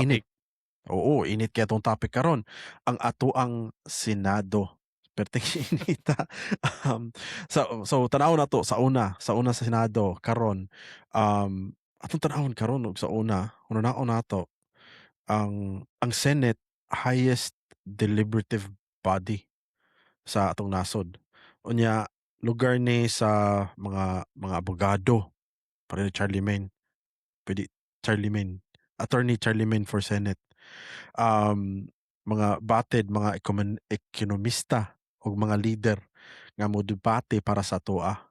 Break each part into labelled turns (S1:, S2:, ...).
S1: Init.
S2: Topic.
S1: Oo, init kay atong topic karon. Ang atoang Senado. Perting inita. So tan-awon nato sa una sa Senado karon. Atong tan-awon karon og sa una, hunaon nato ang Senate, highest deliberative body sa atong nasod. Unya lugar ni sa mga abogado, pareho ni Charlemagne. Pwede Charlemagne, Attorney Charlemagne for Senate. Mga batted mga ekonomista ug mga leader nga mo debate para sa atoa.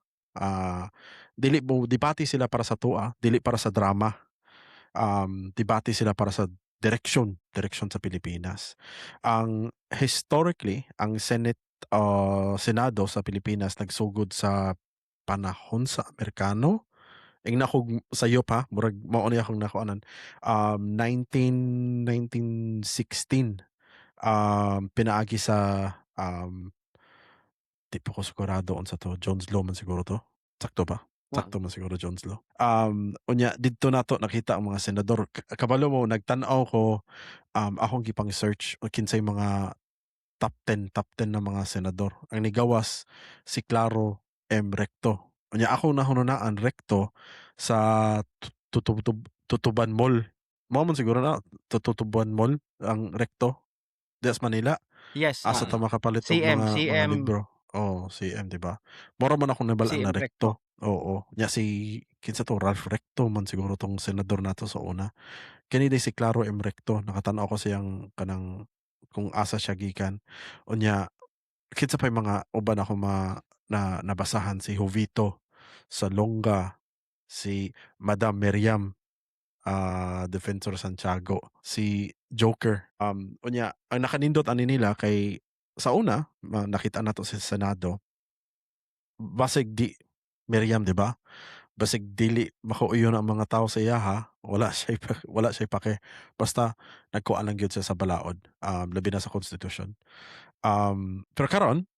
S1: Dili mo debate sila para sa atoa, dili para sa drama. Debate sila para sa direksyon sa Pilipinas. Ang historically, ang Senate, Senado sa Pilipinas nagsugod sa panahon sa Amerikano. Ingna kog sayop ha, murag mao ni akong nakuanan. 19 1916, pinaagi sa di pa ko sigurado unsa to, Jones Law man siguro to. Sakto ba? Sakto man siguro Jones Law. Unya didto nato nakita ang mga senador. Kabalo mo, nagtan-aw ko, akong gipang search o kinsay mga top 10, top 10 na mga senador. Ang nigawas si Claro M. Recto. Unya ako nahununaan, Recto sa Tutuban Mall. Mao man siguro na Tutuban Mall ang Recto. Diya sa Manila.
S3: Yes,
S1: Asa ta makapalit og
S3: CM,
S1: mga
S3: CM.
S1: libro. Oh, CM, di ba? Mura man akong nabal-an
S3: CM
S1: na
S3: Recto.
S1: Recto. Oo. Nya si kinsa to, Ralph Recto man siguro tong senador nato sa una. Kani diay si Claro M. Recto, nakatan-aw ko siyang kanang kung asa siya gikan. Unya kinsa pay mga uban ako ma na nabasahan, si Jovito Salonga, si Madam Miriam Defensor Santiago, si Joker. Unya ang nakanindot ani nila kay sa una nakita nato sa Senado, basig di Miriam, di ba? Basig dili makauyon ang mga tao sa iyaha, wala siya pake. Basta nagkuan lang gyud siya sa balaod, labi na sa konstitusyon. Pero karon,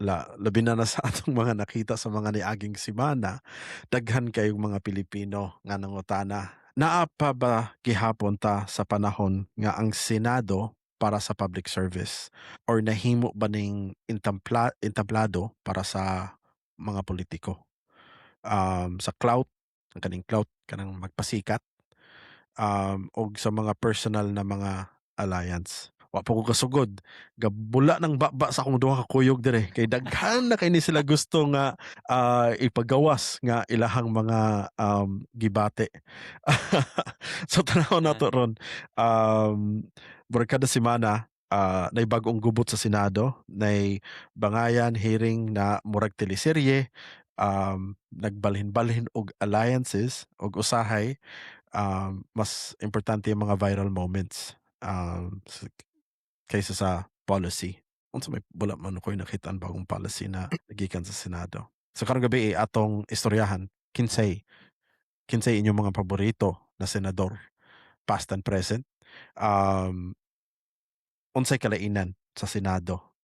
S1: labi na na sa atong mga nakita sa mga niaging semana, daghan kayong mga Pilipino nga nangutana. Naa pa ba gihapon ta sa panahon nga ang Senado para sa public service or nahimo ba ning entablado para sa mga politiko? Sa clout, ang kaning clout, kanang magpasikat, og sa mga personal na mga alliance. Wa pa ko kasugod, gabula ng baba sa akong duha ka kuyog dire kay daghan na kay ni sila gusto nga ipagawas nga ilahang mga gibate. So tan-awon nato ron, murag kada semana nay bag-ong gubot sa Senado, nay bangayan, hearing na murag teleserye, nagbalhin-balhin og alliances og usahay mas importante yung mga viral moments kaysa sa policy. Unsa may, wala man ko'y nakitaan bagong policy na gikan sa Senado. So karong gabi, atong istoryahan kinsay inyong mga paborito na senador, past and present. Unsay kalainan sa Senado.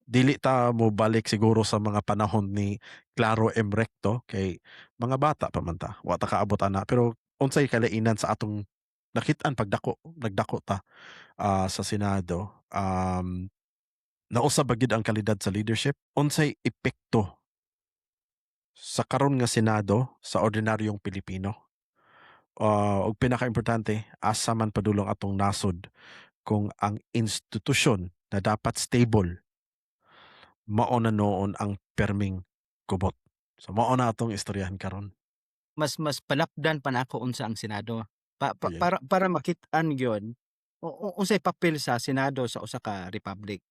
S1: Dili ta mo balik siguro sa mga panahon ni Claro M. Recto kay mga bata pa man ta, wa ta kaabot ana, pero unsay kalainan sa atong nakit-an pagdako, nagdako ta sa Senado? Nausab ba gyud ang kalidad sa leadership? Unsay epekto sa karon nga Senado sa ordinaryong Pilipino? Ug pinakaimportante, asa man padulong atong nasod kung ang institusyon na dapat stable mao na nuon ang perming kubot? So mao na atong istoryahan karon.
S3: Mas palapdan pa nako unsa ang Senado.
S1: Sige.
S3: Para makit-an gyud unsay papel sa Senado sa usa ka republic.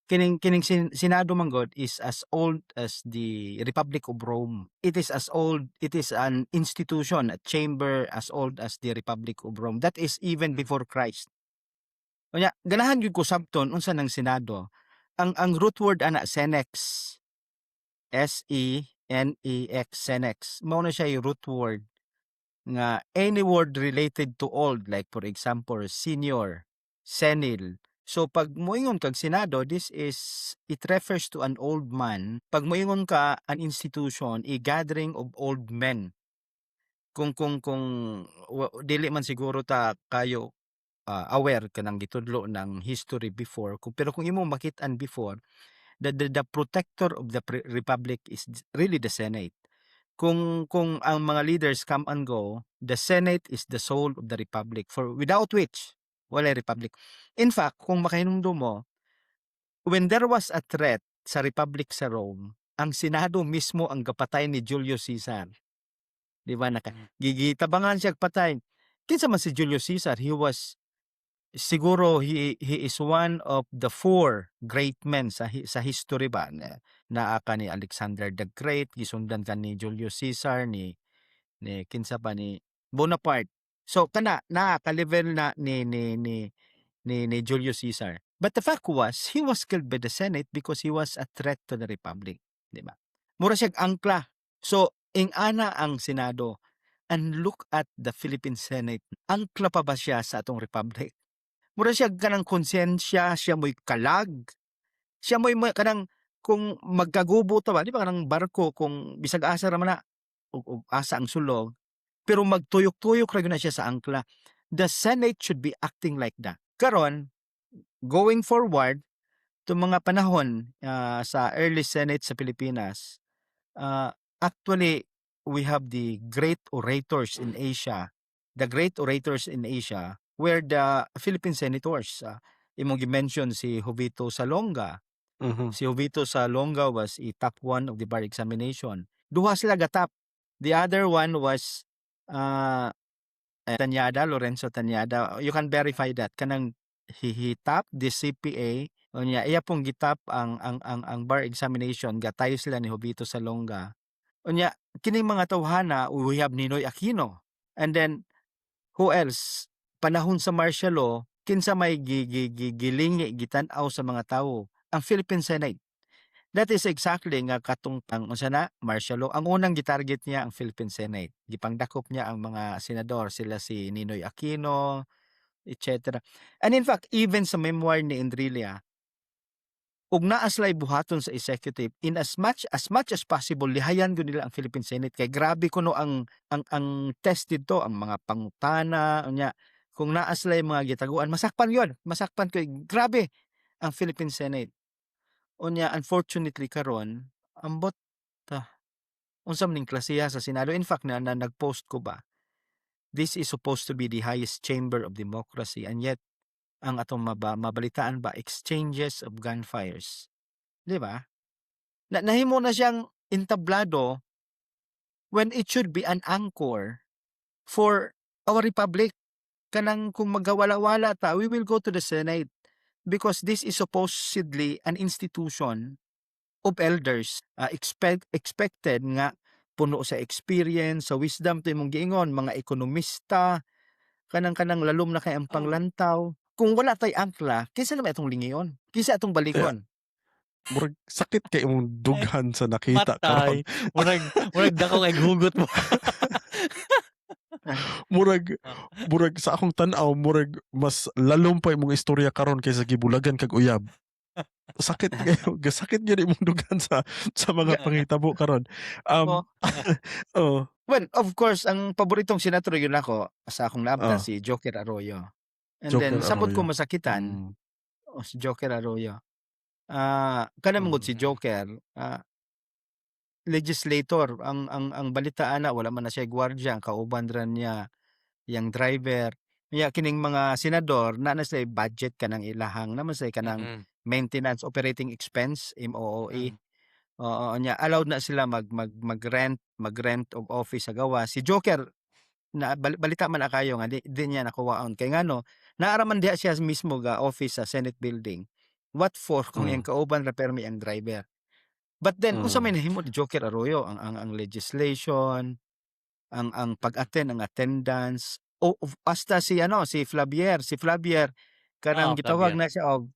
S3: Kining Senado man gud is as old as the Republic of Rome. It is as old, it is an institution, a chamber as old as the Republic of Rome. That is even before Christ. Unya ganahan gyud ko sabton unsa nang Senado. Ang root word ana, senex. S E N E X, senex. Mao na siya yung root word nga any word related to old, like for example senior, senile. So pag moingon kag Senado, this is it refers to an old man. Pag moingon ka an institution, a gathering of old men. Kung dili man siguro ta kayo aware kanang gitudlo ng history before, pero kung imong makit-an before, the protector of the republic is really the Senate. Kung ang mga leaders come and go, the Senate is the soul of the republic, for without which walay republic. In fact, kung makahinumdum mo, when there was a threat sa republic sa Rome, ang Senado mismo ang gapatay ni Julius Caesar. Di ba, naka gitabangan siya patay. Kinsa man si Julius Caesar? He was siguro he is one of the four great men sa history ba na naa ka ni Alexander the Great, gisundan ka ni Julius Caesar, ni kinsa pa, ni Bonaparte. So kana naa ka level na ni Julius Caesar. But the fact was, he was killed by the Senate because he was a threat to the republic, di ba? Mura siyag angkla. So ing-ana ang Senado, and look at the Philippine Senate. Angkla pa ba siya sa atong republic? Mura siya kanang konsensya, siya mo'y kalag. Siya mo'y kanang kung magkagubo ta ba, di ba kanang barko kung bisag asa ra man na ug asa ang sulog, pero magtuyok-tuyok ra gyud na siya sa angkla. The Senate should be acting like that. Karon, going forward to mga panahon sa early Senate sa Pilipinas, actually we have the great orators in Asia. The great orators in Asia were the Philippine senators. Imong gi-mention si Jovito Salonga. Si Jovito Salonga was a top one of the bar examination. Duha sila ga-top. The other one was Tañada, Lorenzo Tañada. You can verify that. Kanang he top the CPA. Unya iya pong gitap ang bar examination, gatayo sila ni Jovito Salonga. Unya kining mga tawhana, we have Ninoy Aquino. And then who else? Panahon sa martial law, kinsa may gi, gi, gi, gilingi gitan-aw sa mga tawo? Ang Philippine Senate. That is exactly nga katong ang unsa na martial law. Ang unang gitarget niya ang Philippine Senate. Gipangdakop niya ang mga senador, sila si Ninoy Aquino, etc. And in fact, even sa memoir ni Enrile, ug naa sila'y buhaton sa executive, in as much as possible lihayan gyud nila ang Philippine Senate kay grabe kuno ang test didto, ang mga pangutana. Unya kung naa sila'y mga gitaguan, masakpan yun, masakpan kay grabe ang Philippine Senate. Unya unfortunately karon, ambot ta unsa man ning klasiha sa Senado. In fact, na nag-post ko ba, this is supposed to be the highest chamber of democracy, and yet ang atong mabalitaan ba, exchanges of gunfires, di ba? Na nahimo na siyang entablado when it should be an anchor for our republic. Kanang kung magkawala-wala ta, we will go to the Senate because this is supposedly an institution of elders, expected nga puno sa experience, sa wisdom, to imong giingon, mga ekonomista, kanang lalom na kay ang panglantaw. Kung wala tay angkla, kinsa naman atong lingion? Kinsa atong balikon?
S1: Murag sakit kay imong dughan sa nakita karon.
S2: Patay. Murag dako kay hugot mo.
S1: Murag sa akong tan-aw, murag mas lalom pa imong istorya karon kaysa gibulagan kag uyab. Sakit kayo, gasakit gyud imong dughan sa mga panghitabo karon.
S3: Oh.
S1: Oh.
S3: Well, of course, ang paboritong senator gyud nako sa akong naabtan si Joker Arroyo. And then
S1: Joker
S3: sabot ko
S1: Arroyo.
S3: masakitan, oh, si Joker Arroyo. Kana man gud si Joker, legislator ang balita ana wala man na siya gwardiya, ang kauban ra niya iyang driver. Nya kining mga senador naa na sila'y budget kanang ilahang naa man sila'y kanang maintenance operating expense, MOOE. Oo, nya allowed na sila mag mag mag-rent og office sa gawas. Si Joker na balita man na kayo nga di niya nakuwaon kay ngano, naa ra man diha siya mismo ga office sa Senate building. What for kung iyang kauban ra permi ang driver? But then unsa may nahimo ni Joker Arroyo, ang legislation, ang pag-attend, ang attendance, o hasta si ano, si Flavier kanang gitawag
S2: Flavier.
S3: na siya og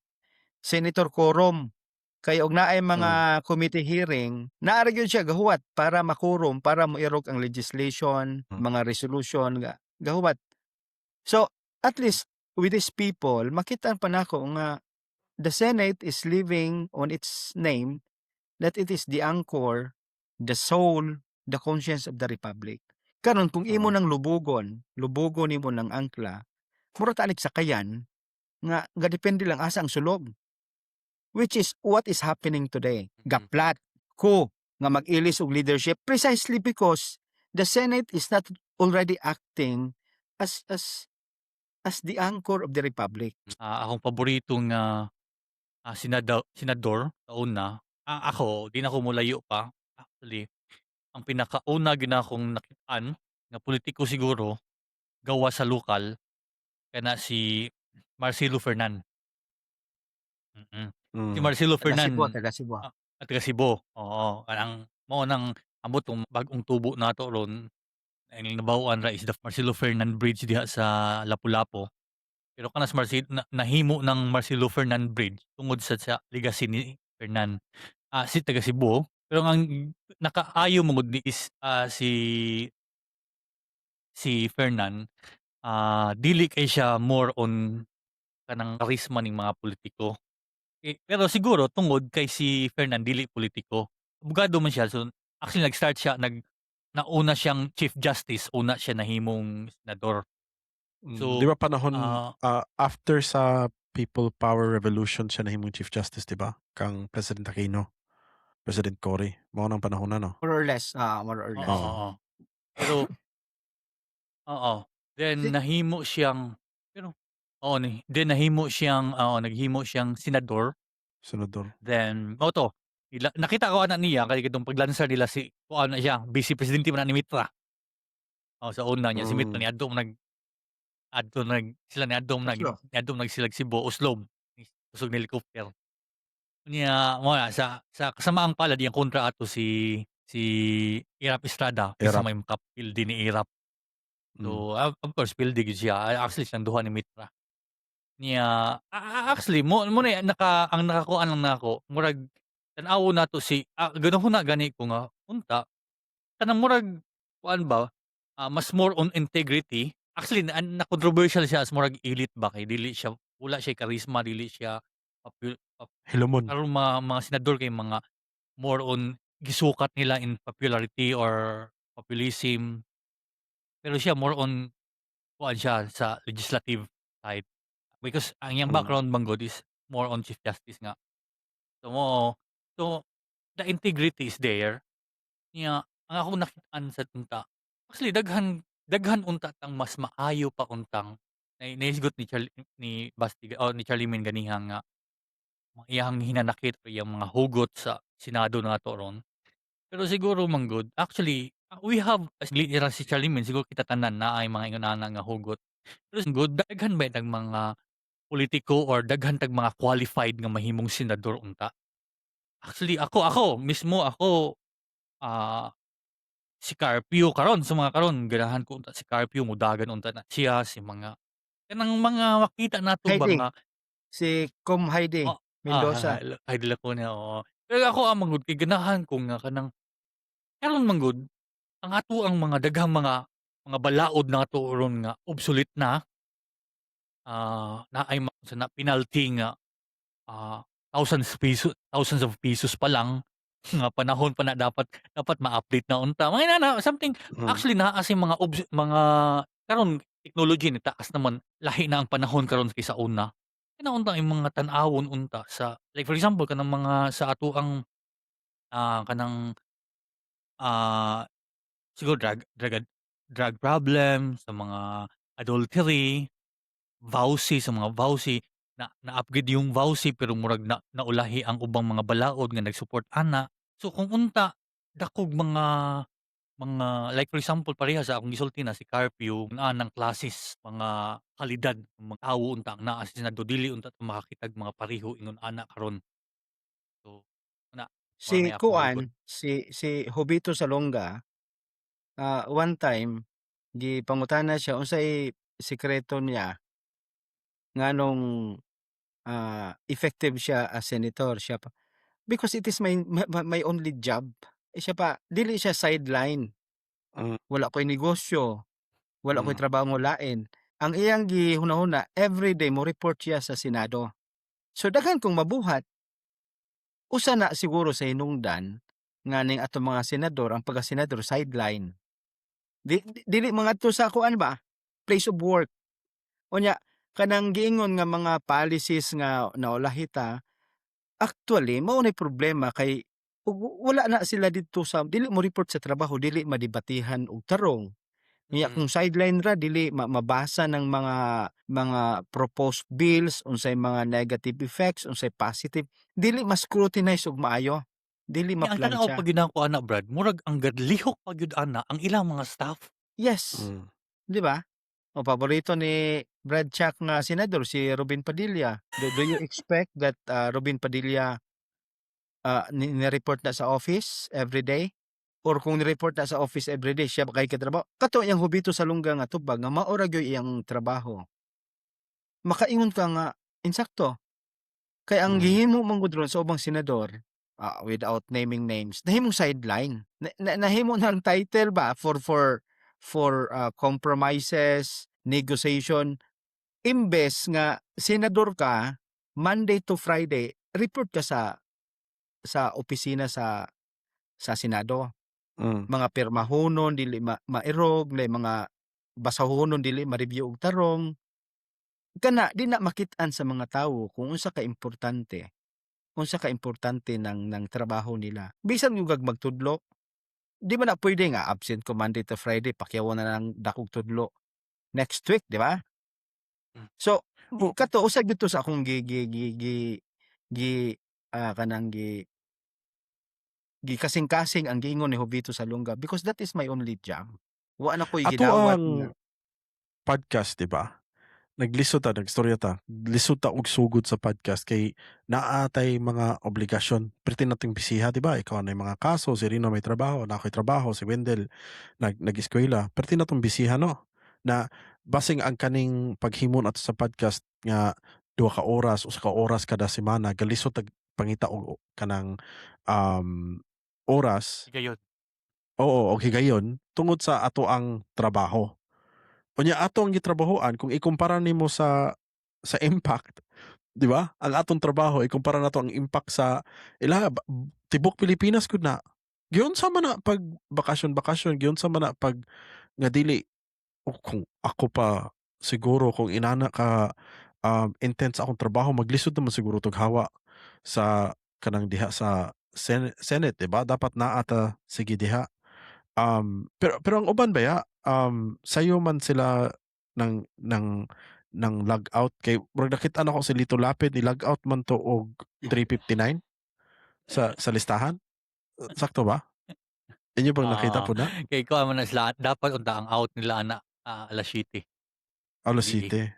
S3: Senator Quorum. Kay og naay mga committee hearing, naa ra gyud siya gahuwat para ma-quorum, para moirog ang legislation, mga resolution ga gahuwat. So, at least with these people makita pa nako nga the Senate is living on its name, that it is the anchor, the soul, the conscience of the republic. Karon kung imo
S1: Oo.
S3: nang lubugon, lubugon nimo ng angkla, mura ta anig sakayan nga gadepende lang asa ang sulog. Which is what is happening today. Gaplat ko nga mag-ilis og leadership precisely because the Senate is not already acting as the anchor of the republic.
S2: Akong paborito nga senador sa una, ako di na ko molayo pa actually. Ang pinakauna gyud nakong nakit-an nga politiko siguro gawas sa lokal kana si Marcelo Fernan. Si Marcelo
S3: Taga
S2: Fernan
S3: Cebu, taga Cebu.
S2: Taga Cebu, oo, kanang mao nang ambot kung bag-ong tubo nato ron, ang nabaw-an ra is the Marcelo Fernan Bridge diha sa Lapu-Lapu. Pero kana si Marcelo na nahimo ng Marcelo Fernan Bridge tungod sa legacy ni Fernan. Si taga Cebu, pero ang nakaayo man gud ni is, si Fernan, dili kay siya more on kanang charisma ning mga politiko. Eh, pero siguro tungod kay si Fernan dili politiko. Abogado man siya, so actually nag-start siya nauna siyang Chief Justice, una siya nahimong senador. So,
S1: 'Di ba panahon after sa People Power Revolution siya nahimong Chief Justice, 'di ba? Kang President Aquino, President Cory, mao nang panahon na, no?
S3: More or less, more or
S2: Oo,
S3: less.
S2: oo. Pero oo, then
S3: Si
S2: nahimo siyang pero oo, ni then nahimo siyang, oo, naghimo siyang senador.
S1: Senador.
S2: Then mao 'to, ila nakita ko ana niya kay katong paglansar nila si kuan na siya, vice presidente man na ni Mitra. Oh, sa una niya si Mitra niadto man nag adto nag sila niadto nag
S3: Oslo.
S2: niadto nag silag Cebu, Oslob, kusog ni helicopter. Unya mao na sa kasamaang palad iyang kontra ato si Erap Estrada kinsa
S1: Erap.
S2: may makapildi ni Erap. So, of course pildi gyud siya, actually silang duha ni Mitra. Niya actually mo na ang nakakuan lang nako murag tan-awon nato si ganahan na gani ko nga unta kanang murag kuan ba, mas more on integrity. Actually na na-controversial siya as murag elite ba kay dili siya, wala siya charisma, dili siya
S1: Hilumon.
S2: Karon mga senador kay mga more on gisukat nila in popularity or populism. Pero siya more on kuan siya sa legislative side because ang iyang background man gud is more on Chief Justice nga. So mao, so the integrity is there. Nya ang akong nakit-an sad unta, actually daghan daghan unta tang mas maayo pa untang nahisgot ni Charlie, ni Basti o ni Charlemagne ganiha nga iyang hinanakit o iyang mga hugot sa Senado nato ron. Pero siguro man gud actually we have as dili ra si Charlemagne, siguro kita tanan naay mga ingon ana nga hugot. Pero gud daghan ba tag mga politiko or daghan tag mga qualified nga mahimong senador unta? Actually ako mismo ako, si Carpio karon sa mga karon ganahan ko unta si Carpio, mudagan unta na siya, si mga kanang mga makita nato ba
S3: Heidi.
S2: nga
S3: Si Com Heidi
S2: Oh,
S3: Mendoza.
S2: Heidi Lacuna, oo. Pero ako man gud kay ganahan ko nga kanang karon man gud ang atoang mga daghang mga balaod nato ron nga obsolete na. Naay sa na penalty nga thousands of pesos pa lang nga panahon pa na dapat dapat ma-update na unta. Mga inana something. Actually naa si mga karon technology ni taas naman, lahi na ang panahon karon kaysa una. Kana unta yung mga tan-awon unta sa like for example kanang mga sa atoang kanang siguro drug problem, sa mga adultery, VAWC, sa mga VAWC na na-upgrade yung VAWC pero murag na naulahi ang ubang mga balaod nga nag-support ana. So kung unta dakog mga like for example pareha sa akong gisulti na si Carpio naa ng classes, mga kalidad mga tawo unta ang naa sa Senado, dili unta ta makakitag mga pareho ingon ana karon. So ana mao
S3: Si
S2: na akong hugot.
S3: kuan, si Jovito Salonga, one time gipangutana siya unsay sikreto niya nganong effective siya as senator. Siya pa, "Because it is my my my only job." Eh, siya pa dili siya sideline. Wala ko'y negosyo, wala ko'y trabaho lain. Ang iyang gihuna-huna everyday mo-report siya sa Senado. So daghan kong mabuhat. Usa na siguro sa hinungdan nga ning atong mga senador, ang pagka-senador sideline. Di dili mangadto sa kuan ba, place of work. Unya kanang giingon nga mga policies nga naulahi ta, actually mao nay problema kay ug wala na sila didto sa dili mo report sa trabaho, dili madebatihan og tarong. Unya kung sideline ra, dili mabasa ng mga proposed bills, unsay mga negative effects, unsay positive, dili ma-scrutinize og maayo, dili
S2: Nya ang tan-aw
S3: maplantsa.
S2: pa gyud nako ana, Brad, murag ang gadlihok pa gyud ana ang ilang mga staff.
S3: Yes. 'Di ba? O paborito ni Brad Chuck nga senador si Robin Padilla. Do you expect that Robin Padilla ni-report na sa office everyday? Or kung ni-report na sa office everyday, siya ba kay katrabaho? Kato iyang Jovito Salonga nga tubag nga mao ra gyud iyang trabaho. Makaingon ka nga insakto. Kay ang gihimo man gud ron sa ubang senador, without naming names, nahimong sideline. Na na nahimo ng title ba for compromises, negotiation. Imbes nga senador ka, Monday to Friday, report ka sa opisina sa Senado. Mga pirmahonon dili mairog, na mga basahonon dili ma-review og tarong. Kana di na makit-an sa mga tawo kung unsa ka importante ng trabaho nila. Bisan ugag magtudlo, di ba na puwede nga absent ko Monday to Friday, pakyawan na lang dakog tudlo next week, di ba? So, kato usa gyud to sa akong gi gi gi gi gi, ah, kanang gi gikasing-kasing ang giingon ni Jovito Salonga because that is my only job. Wa na ko'y
S1: Ato
S3: gidawat
S1: ang
S3: nga
S1: podcast, di ba? Naglisod ta, nagstorya ta. Lisod ta og sugod sa podcast kay naa tay mga obligasyon. Perti nating bisiha, di ba? Ikaw na mga kaso, si Rino may trabaho, na ako'y trabaho, si Wendell nag-eskwela. Perti natong bisiha, no? Na basing ang kaning paghimo nato sa podcast nga 2 ka oras, 1 ka oras kada semana, galisod tag pangita og kanang oras.
S2: Higayon.
S1: Oo, og higayon tungod sa ato ang trabaho. Unya ato ang gitrabahoan, kung ikumpara nimo sa impact, di ba? Ang atong trabaho, ikumpara nato ang impact sa ila tibok Pilipinas gud na. Giunsa man na pag bakasyon bakasyon, giunsa man na pag nga dili o kung ako pa siguro, kung inana ka intense akong trabaho, maglisod naman siguro tog hawa sa kanang diha sa Senate, di ba? Dapat naa ta sige diha. Pero ang uban baya, sayo man sila ng log out kay murag nakita nako si Lito Lapid ni log out man to og 3:59 sa listahan. Sakto ba? Inyo bang nakita
S2: Oo,
S1: po na?
S2: Kay kuan man na sila, dapat unta ang out nila ana alas 7.
S1: Alas
S2: Gabi.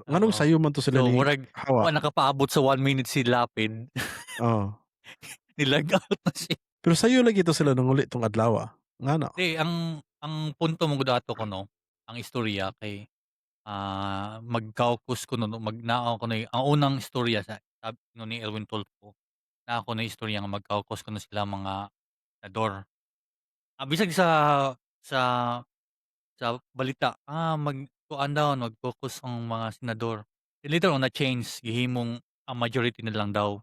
S1: 7. Nganong
S2: Oo.
S1: sayo man to sila
S2: So
S1: ni
S2: murag
S1: hawa?
S2: wa nakapaabot sa 1 minute si Lapid. Ni-log out na siya.
S1: Pero sayo lagi to sila nanguli tong adlaw. Ngano?
S2: Di ang punto mo gud ato kuno, ang istorya kay mag-caucus kuno, no, mag naa kunoy ang unang istorya sa sab no ni Erwin Tulfo, naa kunoy istorya nga mag-caucus kuno sila mga senador. Bisag sa balita, mag kuan daw, mag-caucus ang mga senador. Later on na-change, gihimong ang majority na lang daw.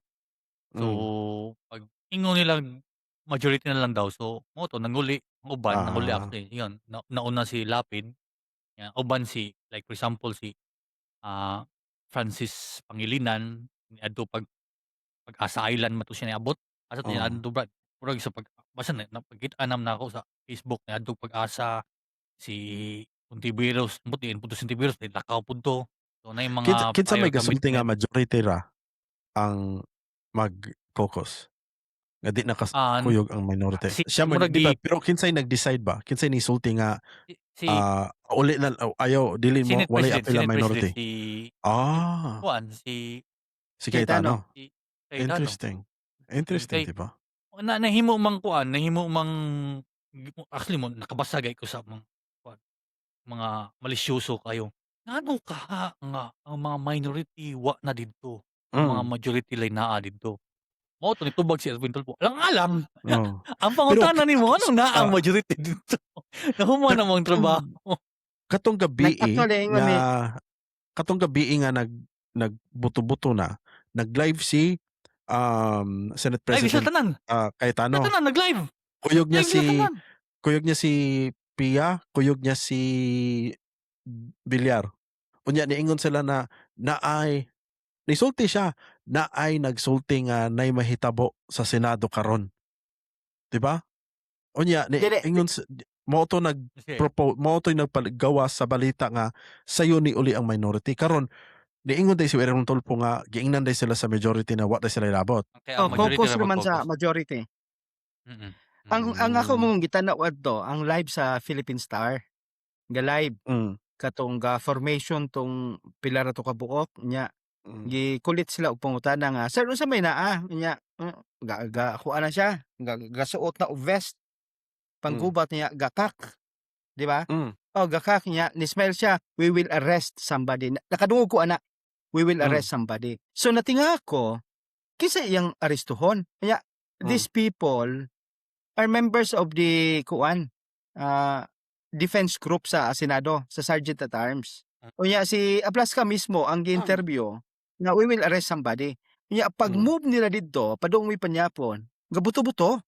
S2: So, pag ingon nilang majority na lang daw, so mao to nanguli ang uban, nanguli actually yun na nauna si Lapid, ya uban si, like for example, si Francis Pangilinan niadto pag Pag-asa Island man to siya niabot. Asa to niadto, Brad? Murag sa pag basta na napakit-an nako sa Facebook niadtong Pag-asa, si Hontiveros, ambot diin pud to si Hontiveros lakaw pud to. So naay
S1: Kinsa
S2: mga
S1: kinsa may
S2: prior
S1: gasulti nga
S2: commitment.
S1: majority ra ang mag-caucus? Nga di na kuyog ang minority.
S2: Si
S1: Siya man
S2: murag
S1: di ba,
S2: gi
S1: pero kinsay nag-decide ba? Kinsay nisulti nga
S2: Si
S1: uli na o ayaw dili mo
S2: Senate
S1: walay
S2: President
S1: apil ang
S2: Senate President
S1: minority?
S2: si kuan si
S1: Si
S3: Cayetano.
S1: Cayetano.
S2: Si Cayetano.
S1: Interesting. Interesting,
S2: Kay
S1: di ba?
S2: na nahimo mang kuan, nahimo mang actually mo nakabasa gay ko sa mga kuan, mga malisyoso kayo. Ngano kaha nga ang mga minority wa na didto, ang mga majority lay naa didto? Mao to nitubag si Erwin Tulfo, alang-alang. Ang
S1: Pero
S2: pangutana nimo, nganong naa ang majority didto? Nahuman
S1: Pero
S2: namang trabaho.
S1: Katong gabii
S3: Nag-actually ingon
S1: nga
S3: ni
S1: katong gabii nga nagbuto-buto na, nag-live si Senate
S2: Live sila
S1: President
S2: tanan.
S1: Cayetano.
S2: Sila tanan nag-live.
S1: Kuyog niya
S2: Live sila
S1: si
S2: tanan.
S1: kuyog niya si Pia, kuyog niya si Villar. Unya niingon sila na naay nisulti siya, naay nagsulti nga nay mahitabo sa Senado karon. Di ba? Unya ni
S3: Dili.
S1: ingon mao to nag
S2: Kasi
S1: propose, mao to'y nagpagawa sa balita nga sayo ni uli ang minority karon. Niingon day si Erwin Tulfo nga giingnan day sila sa majority na wa day sila ilabot.
S2: Kaya ang
S3: Oh,
S2: majority
S3: focus
S2: ra
S3: naman sa
S2: mag-focus.
S3: majority. Ang ako mong gitanaw adto ang live sa Philippine Star. Ga live katong ga formation tong pila ra to ka buok nya gikulit sila og pangutana nga, "Sir, unsa may naa?" Nya ga ga kuan na siya, ga gasuot na og vest. Panggubat niya gakak. Di ba? Oh, gakak niya, ni-smile siya, "We will arrest somebody." Nakadungog ko ana. "We will arrest somebody." So natinga ko, kinsa iyang arestuhon? Kaya these people are members of the kuan, defense group sa Senado, sa Sergeant at Arms. Unya si Aplasca mismo ang gi-interview nga "We will arrest somebody." Unya pag move nila didto, padung mi panyapon, gabuto-buto,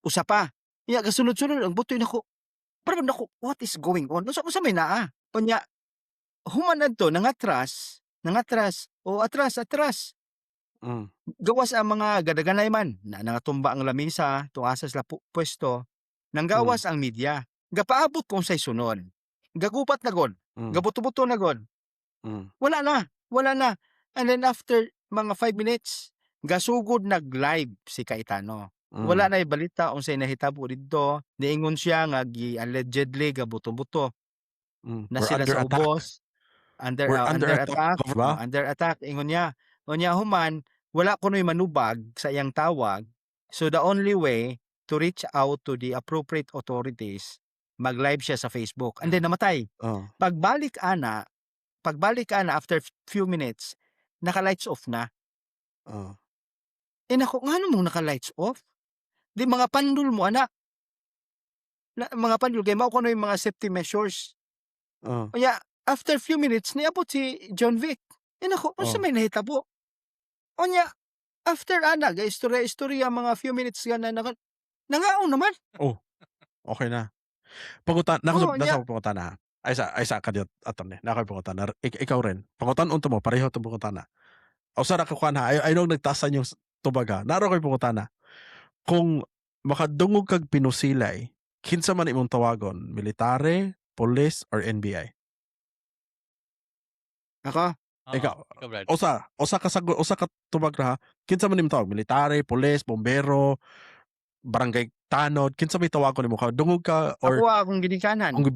S3: usa pa. Unya gasunod-sunod ang buto nako. Pero nako, what is going on? Unsa may naa? Unya human adto nangatras, nangatras, o atras, atras. Gawas ang mga gadaganay man, na nangatumba ang lamisa, tung asa sila pwesto, nanggawas ang media. Gapaabot kung say sunod. Gagupat na god, gabuto-buto na god. Wala na, wala na. And then after mga 5 minutes, gasugod nag-live si Cayetano. Wala na balita unsay nahitabo didto. Niingon siya nga gi allegedly gabuto-buto na
S1: We're
S3: sila
S1: under
S3: sa
S1: attack.
S3: Ubos. Under
S1: We're under
S3: under
S1: attack,
S3: attack,
S1: ba?
S3: Oh, under attack ingon niya. Unya human wala kuno'y manubag sa iyang tawag. So the only way to reach out to the appropriate authorities, mag-live siya sa Facebook. And then namatay. Pagbalik ana after few minutes, naka-lights off na. Eh nako, ngano mong naka-lights off? Di mga pandol mo ana. Na, mga pandol kay mao kuno yung mga safety measures. Unya after few minutes niabot si Jonvic. Eh nako, unsa may nahitabo? Unya after ana ga istorya-istorya mga few minutes nga na nangaon naman.
S1: Oh. Okay na. Pangutan nako nasa pangutana ha. Ay sa kadiyot attorney. Na ako'y pangutana. Ikaw rin. Pangutan unto mo pareho tong pangutana. O sa ra ka kuan ha. Ay ay nagtasan yung tubag ha. Naro ko'y pangutana. Kung makadungog kag pinusilay, kinsa man imong tawagon? Military, police, or NBI?
S3: Ako?
S2: Oo,
S1: Ikaw,
S2: ikaw, Brad.
S1: usa ka sagot, usa ka tubag ra ha. Kinsa man imong tawag? Military, police, bombero, barangay tanod, kinsa may tawagon nimo? Dungog ka or
S3: Ako akong ginikanan.
S1: Kung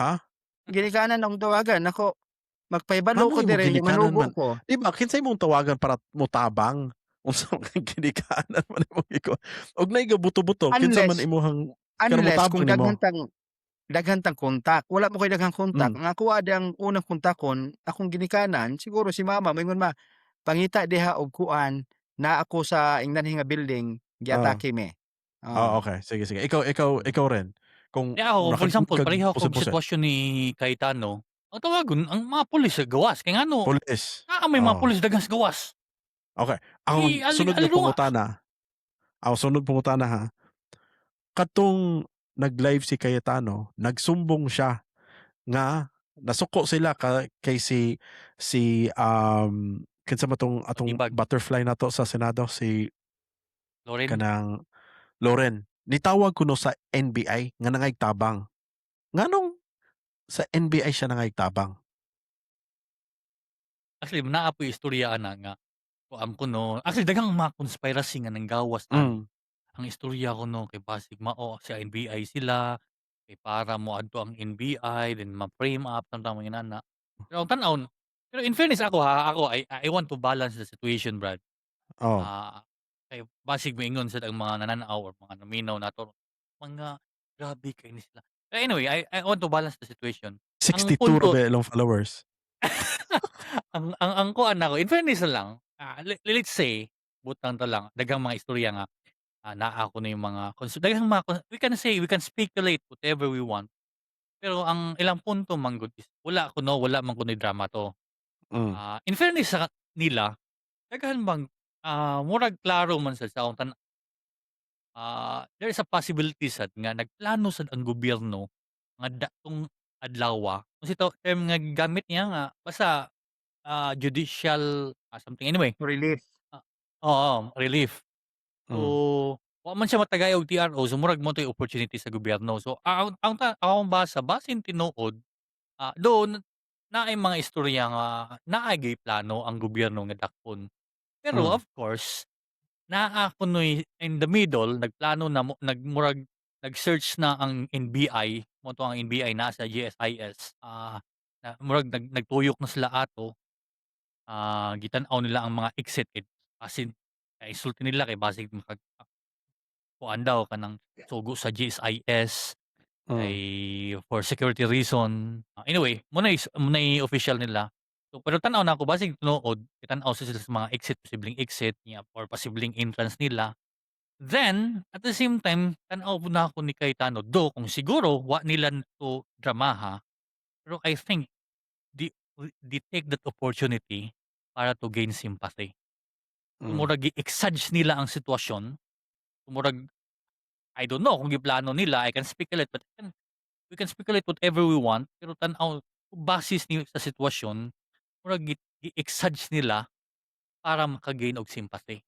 S1: ha?
S3: Ginikanan akong tawagan. Ako, magpahibalo
S1: Ngano
S3: ko
S1: imong
S3: dire,
S1: ginikanan
S3: manugo
S1: man?
S3: ko.
S1: Di ba kinsa imong tawagan para motabang? Unsa man ginikanan man imong iko? Og naay gabuto-buto, kinsa man
S3: Unless
S1: imuhang kanang
S3: unless
S1: motabang
S3: kung
S1: nimo?
S3: daghan tang kontak. Wala mo kay daghang kontak.
S1: Hmm.
S3: Ang ako ang unang kontakon, akong ginikanan, siguro si mama, moingon, "Ma, pangita diha og kuan, naa ako sa ingnanhi nga building, giatake mi."
S1: Ah,
S3: Oo.
S1: Okay. Sige, sige. Ikaw rin. Kung
S2: Di ako, for example,
S1: kag
S2: pareho akong
S1: pusit-pusit.
S2: sitwasyon ni Cayetano, ang tawagon ang mga pulis sa gawas kay ngano
S1: Pulis.
S2: naa may mga pulis daghan sa gawas.
S1: Okay. Ang
S2: Di ali
S1: sunod nga
S2: alirunga.
S1: pangutana. Ang sunod pangutana ha. Katong nag-live si Cayetano, nagsumbong siya nga nasuko sila kay si kinsa man tong atong
S2: Matibag.
S1: butterfly nato sa Senado, si
S2: Loren.
S1: Kanang Loren. Nitawag kuno sa NBI nga nangayg tabang. Nganong sa NBI siya nangayg tabang?
S2: Actually, naa po'y istorya ana nga kuan kuno, actually daghang mga conspiracy nga nanggawas ani. Ang istorya kuno kay basig mao sa NBI sila, kay para moadto ang NBI then ma-frame up samtang mga inana. Pero ang tan-awon, pero in fairness ako ha, ako I want to balance the situation, Brad. Ah, kay basig moingon sad ang mga nanan-aw or mga naminaw nato, mga grabe kaayo ni sila. Pero anyway, I want to balance the situation. Ang
S1: 62 ra
S2: punto
S1: ba ilang followers?
S2: Ang kuan nako, in fairness na lang, let's say, butang ta lang, daghang mga istorya nga, naa kuno yung mga daghang mga we can say, we can speculate whatever we want. Pero ang ilang punto man gud is wala kuno, wala man kuno'y drama 'to. In fairness sa nila, daghan bang, murag klaro man sad sa akong there is a possibility sad nga nagplano sad ang gobyerno. Nga datong adlawa, unsa to term nga gigamit niya nga basta, judicial, something, anyway.
S3: Relief.
S2: Oo, relief. So, wa man siya matagay og TRO, so murag mao to'y opportunity sa gobyerno. So, ang akong basa, basin tinuod, doon naay mga istorya nga naay giplano ang gobyerno nga dakpon. Pero of course, naa kunoy in the middle, nagplano na mo nag murag nag-search na ang NBI, mao to ang NBI naa sa GSIS, na murag nagtuyok na sila ato. Gitan-aw nila ang mga exit kay basin kasulti nila kay basig makag kuan daw, kanang sugo sa GSIS kay for security reason. Anyway, mo na'y official nila. So, pero tan-aw nako, basig tinuod gitan-aw sila sa mga exit, posibleng exit niya or posibleng entrance nila. Then, at the same time, tan-aw pud nako ni Cayetano, though kung siguro wa nila to dramaha, pero I think they take that opportunity para to gain sympathy. Murag gi-exage nila ang sitwasyon. Murag, I don't know kung giplano nila, I can speculate, but we can speculate whatever we want, pero tan-aw basis ni sa sitwasyon, murag gi-exage nila para maka-gain og sympathy.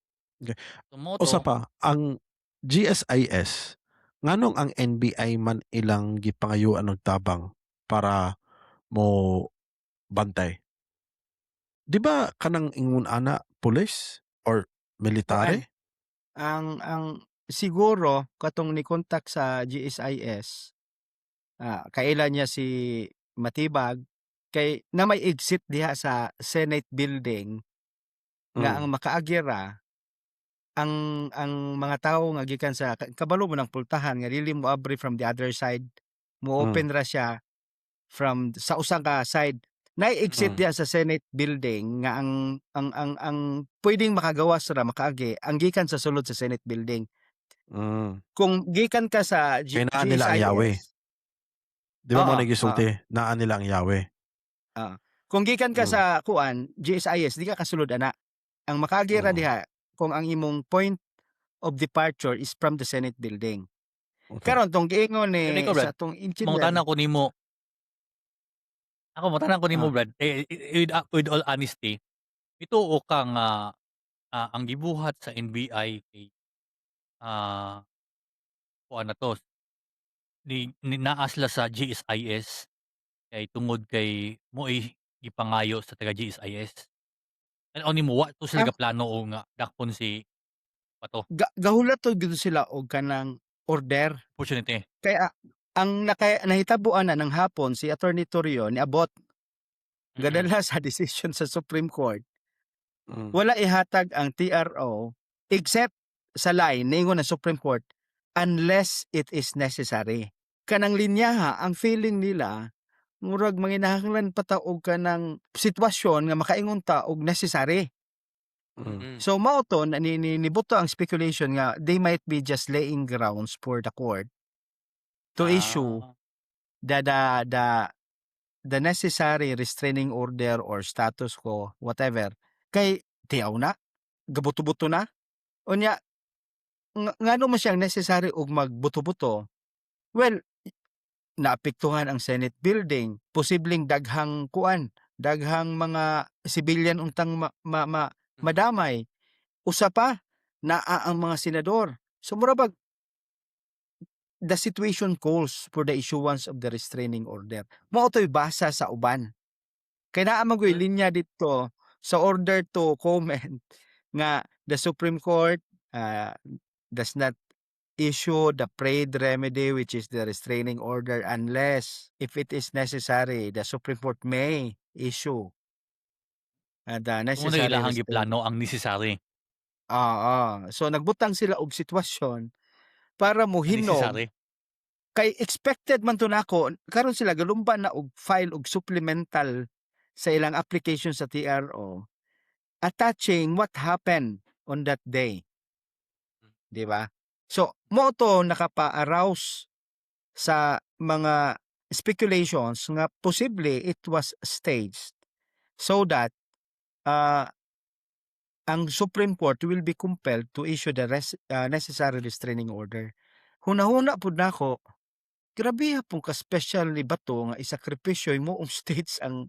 S2: So mao
S1: Usa
S2: to.
S1: Pa, ang GSIS, nganong ang NBI man ilang gipangayuan og tabang para mo bantay? Di ba kanang ingon ana pulis or
S3: Kuan,
S1: military?
S3: Ang siguro katong ni-contact sa GSIS, kaila niya si Matibag kay na may exit diha sa Senate building nga ang makaagi ra ang mga tawo nga gikan sa kabalo mo ng pultahan nga dili moabri from the other side, mo-open ra siya from sa usa ka side. Naay exit diha sa Senate building nga ang pwedeng makagawas ra, makaagi ang gikan sa sulod sa Senate building. Kung gikan ka sa
S1: Kay naa nila ang yawi.
S3: GSIS.
S1: Di ba mo
S3: Oo.
S1: na gisulti, naa nila ang yawi?
S3: Oo. Kung gikan ka sa kuan, GSIS, di ka kasulod ana. Ang makaagi ra diha kung ang imong point of departure is from the Senate building. Karon tong giingon ni
S2: Pero ikaw, Brad,
S3: sa atong engineer
S2: mangutana ko nimo. Ako, mangutana ko nimo, Brad, eh, with all honesty, mituo ka nga, ang gibuhat sa NBI kay kuan na to, ni naa sila sa GSIS kay tungod kay mao'y gipangayo sa taga GSIS? Tan-aw nimo, wa to sila gaplano og nga dakpon si Bato?
S3: Gahulat to gyud sila og kanang order.
S2: Opportunity.
S3: Kaya ang nahitabo ana ng hapon, si Attorney Torrio niabot. Gadala sa decision sa Supreme Court. Wala ihatag ang TRO except sa line niingon ang Supreme Court, "unless it is necessary." Kanang linyaha, ang feeling nila murag manginahanglan pa ta og kanang sitwasyon nga makaingon ta og necessary. So mao to na ni, ni nibuto ang speculation nga they might be just laying grounds for the court to issue the necessary restraining order or status quo, whatever, kay tiyaw na gabuto-buto na. Unya ngano man siyang necessary og magbuto-buto? Well, naapektuhan ang Senate building, posibleng daghang kuan, daghang mga civilian untang madamay. Usa pa, naa ang mga senador, so mura bag the situation calls for the issuance of the restraining order. Mao to'y basa sa uban. Kay naa man goy linya didto sa order to comment nga the Supreme Court does not issue the prayed remedy, which is the restraining order, unless if it is necessary, the Supreme Court may issue the
S2: Mao na
S3: necessary
S2: ilahang
S3: restraint.
S2: Giplano ang necessary.
S3: Oo. So nagbutang sila og sitwasyon para
S2: Ang
S3: mohinog
S2: necessary.
S3: Kay expected man to nako karon sila galumba na og file og supplemental sa ilang application sa TRO attaching what happened on that day. 'Di ba? So mao to nakapa-arouse sa mga speculations nga posible it was staged so that ang Supreme Court will be compelled to issue the necessary restraining order. Hunahuna pud nako. Grabe pong ka-special ni Bato nga isakripisyo imoong states ang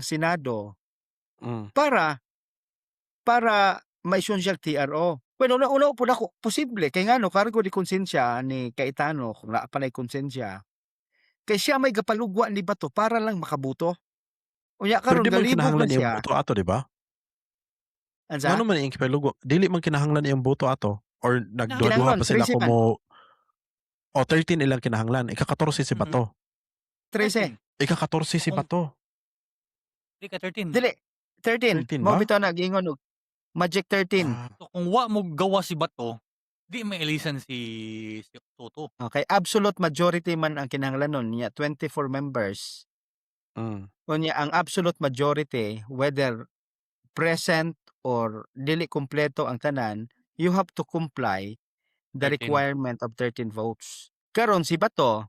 S3: Senado para ma-issue siya TRO. Bueno, una pud ako posible kay ngano kargo de konsensya ni Cayetano, kung naa pa nay konsensya. Kay siya may gapalugwa ni Bato para lang makabuto. Unya
S1: Pero
S3: karon
S1: di man
S3: galibog
S1: kinahanglan
S3: na
S1: iyang
S3: siya.
S1: boto ato, di ba?
S3: Unsa?
S1: Ngano man iyang gipalugwa? Dili man kinahanglan iyang boto ato or nagduha-duha
S3: Kinahanglan
S1: pa sila
S3: 13 man.
S1: Kumo o 13 ilang kinahanglan, ika-14 si Bato.
S3: 13.
S1: Ika-14 si Bato.
S2: Di ka 13.
S3: Dili, 13.
S1: 13
S3: Mao
S1: ba?
S3: bitaw na giingon og Magic 13.
S1: Ah.
S2: So kung wa mo gawa si Bato, di mailisan si Sotto.
S3: Okay, absolute majority man ang kinahanglanon niya, 24 members. Unya ang absolute majority, whether present or dili kumpleto ang tanan, you have to comply the
S2: 13.
S3: Requirement of 13 votes. Karon si Bato,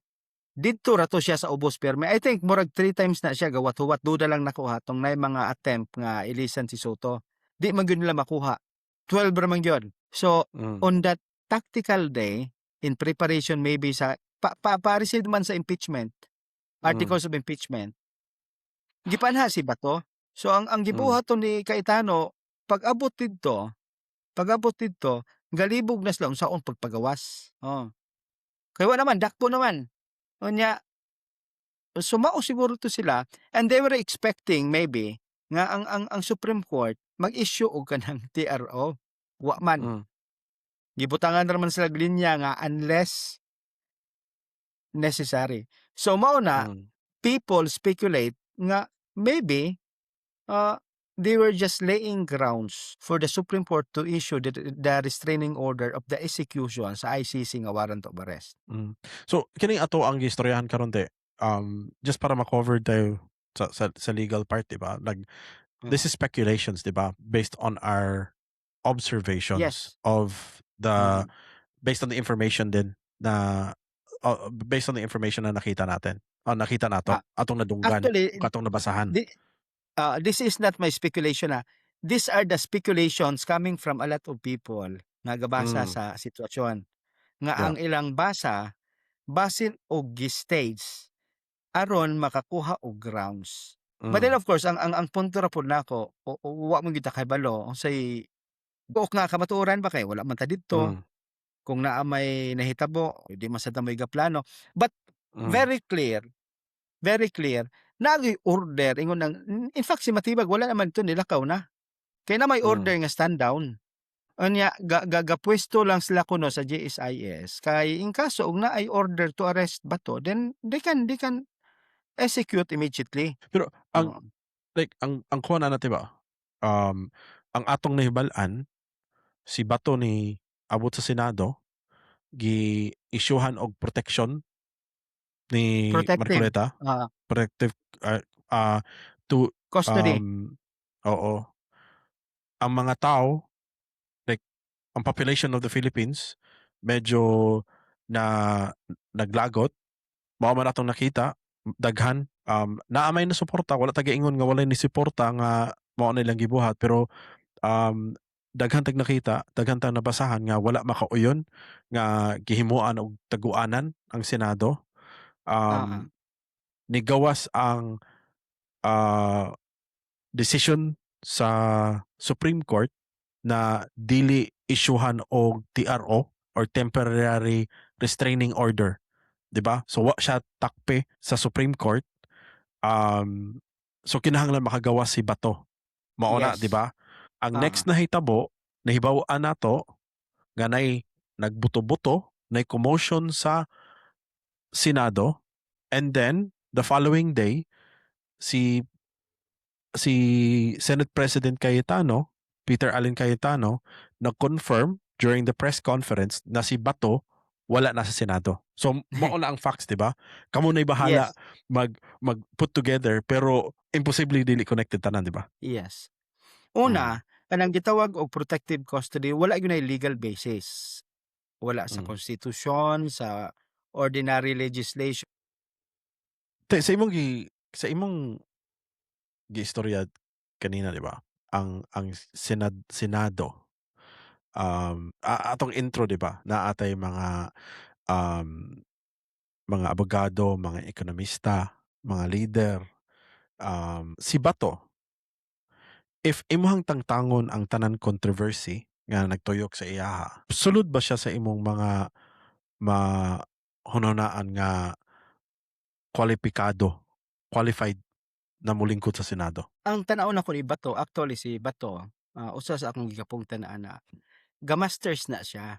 S3: didto ra to siya sa ubos perme. I think murag 3 times na siya gawat-huwat. Duda lang nakuha tong nay mga attempt nga ilisan si Sotto. Di man gyud nila makuha. 12 ra man gyud. So on that tactical day in preparation maybe sa pa, pa, pa-receive man sa impeachment, articles of impeachment. Gipanha si Bato. So ang gibuhat to ni Cayetano, pag-abot didto, galibog na sila unsaon pagpagawas. Oh. Kay wa naman dakpo naman. Unya sumao siguro to sila and they were expecting maybe nga ang Supreme Court mag-issue og kanang TRO. Wa man. Gibutangan ra man sila og linya nga unless necessary. So mao na people speculate nga maybe they were just laying grounds for the Supreme Court to issue the restraining order of the execution sa ICC nga warrant of arrest.
S1: So kining ato ang gistoryahan karon te, just para ma-cover tayo sa legal part, di ba? Like this is speculations, di ba? Based on our observations of the based on the information din na based on the information na nakita natin. Nakita nato, atong nadunggan,
S3: Actually,
S1: atong nabasahan.
S3: This is not my speculation ah. These are the speculations coming from a lot of people nga gabasa sa sitwasyon. Nga ang ilang basa, basin og gi-stage aron makakuha og grounds. But then of course, ang punto ra pud nako, wa man gyud ta kahibalo unsay buok nga kamatuoran ba kay wala man ta didto. Kung naa may nahitabo, di man sad ta moy gaplano. But very clear, very clear, naa gyud order ingon ng, in fact, si Matibag wala naman to, nilakaw na. Kay na may order nga stand down. Unya ga, ga gapuesto lang sila kuno sa GSIS kay in kaso og naay order to arrest Bato, then they can execute immediately.
S1: Pero ang
S3: Oo.
S1: Like ang kuha na natin ba? Ang atong nahibal-an, si Bato ni abot sa Senado, gi-issuehan og protection ni
S3: Protective.
S1: Marcoleta, protective to
S3: Custody.
S1: Oo. Ang mga tao, like ang population of the Philippines medyo na naglagot. Mao man atong nakita daghan naa may nasuporta, wala ta giingon nga walay ni suporta nga mao na ilang gibuhat, pero daghan tag nakita, daghan tag nabasahan nga wala makauyon nga gihimuan og taguanan ang Senado. Nigawas ang decision sa Supreme Court na dili isyuhan og TRO or temporary restraining order, 'di ba? So wa siya takpe sa Supreme Court. So kinahanglan makagawas si Bato. Mao na, 'di ba? Ang next na hitabo, nahibaw-an nato nga nay nagbuto-buto, nay commotion sa Senado, and then the following day si Senate President Cayetano, Peter Alan Cayetano, nag-confirm during the press conference na si Bato wala na sa Senado. So mao na ang facts, 'di ba? Kamo na'y bahala mag put together, pero imposible dili connected tanan, 'di ba?
S3: Yes. Una, kanang gitawag og protective custody, wala gyud nay legal basis. Wala sa konstitusyon, sa ordinary legislation.
S1: Te, sa imong giistorya kanina, 'di ba? Ang Senado, atong intro, 'di ba? Naa tay mga Mga abogado, mga ekonomista, mga leader, si Bato, if imuhang tangtangon ang tanan controversy nga nagtuyok sa iyaha, sulod ba siya sa imong mga mahunahunaan nga kwalipikado, qualified na molingkod sa Senado?
S3: Ang tan-aw nako ni Bato, actually si Bato, usa sa akong gikapungtan ana, ga-masters na siya.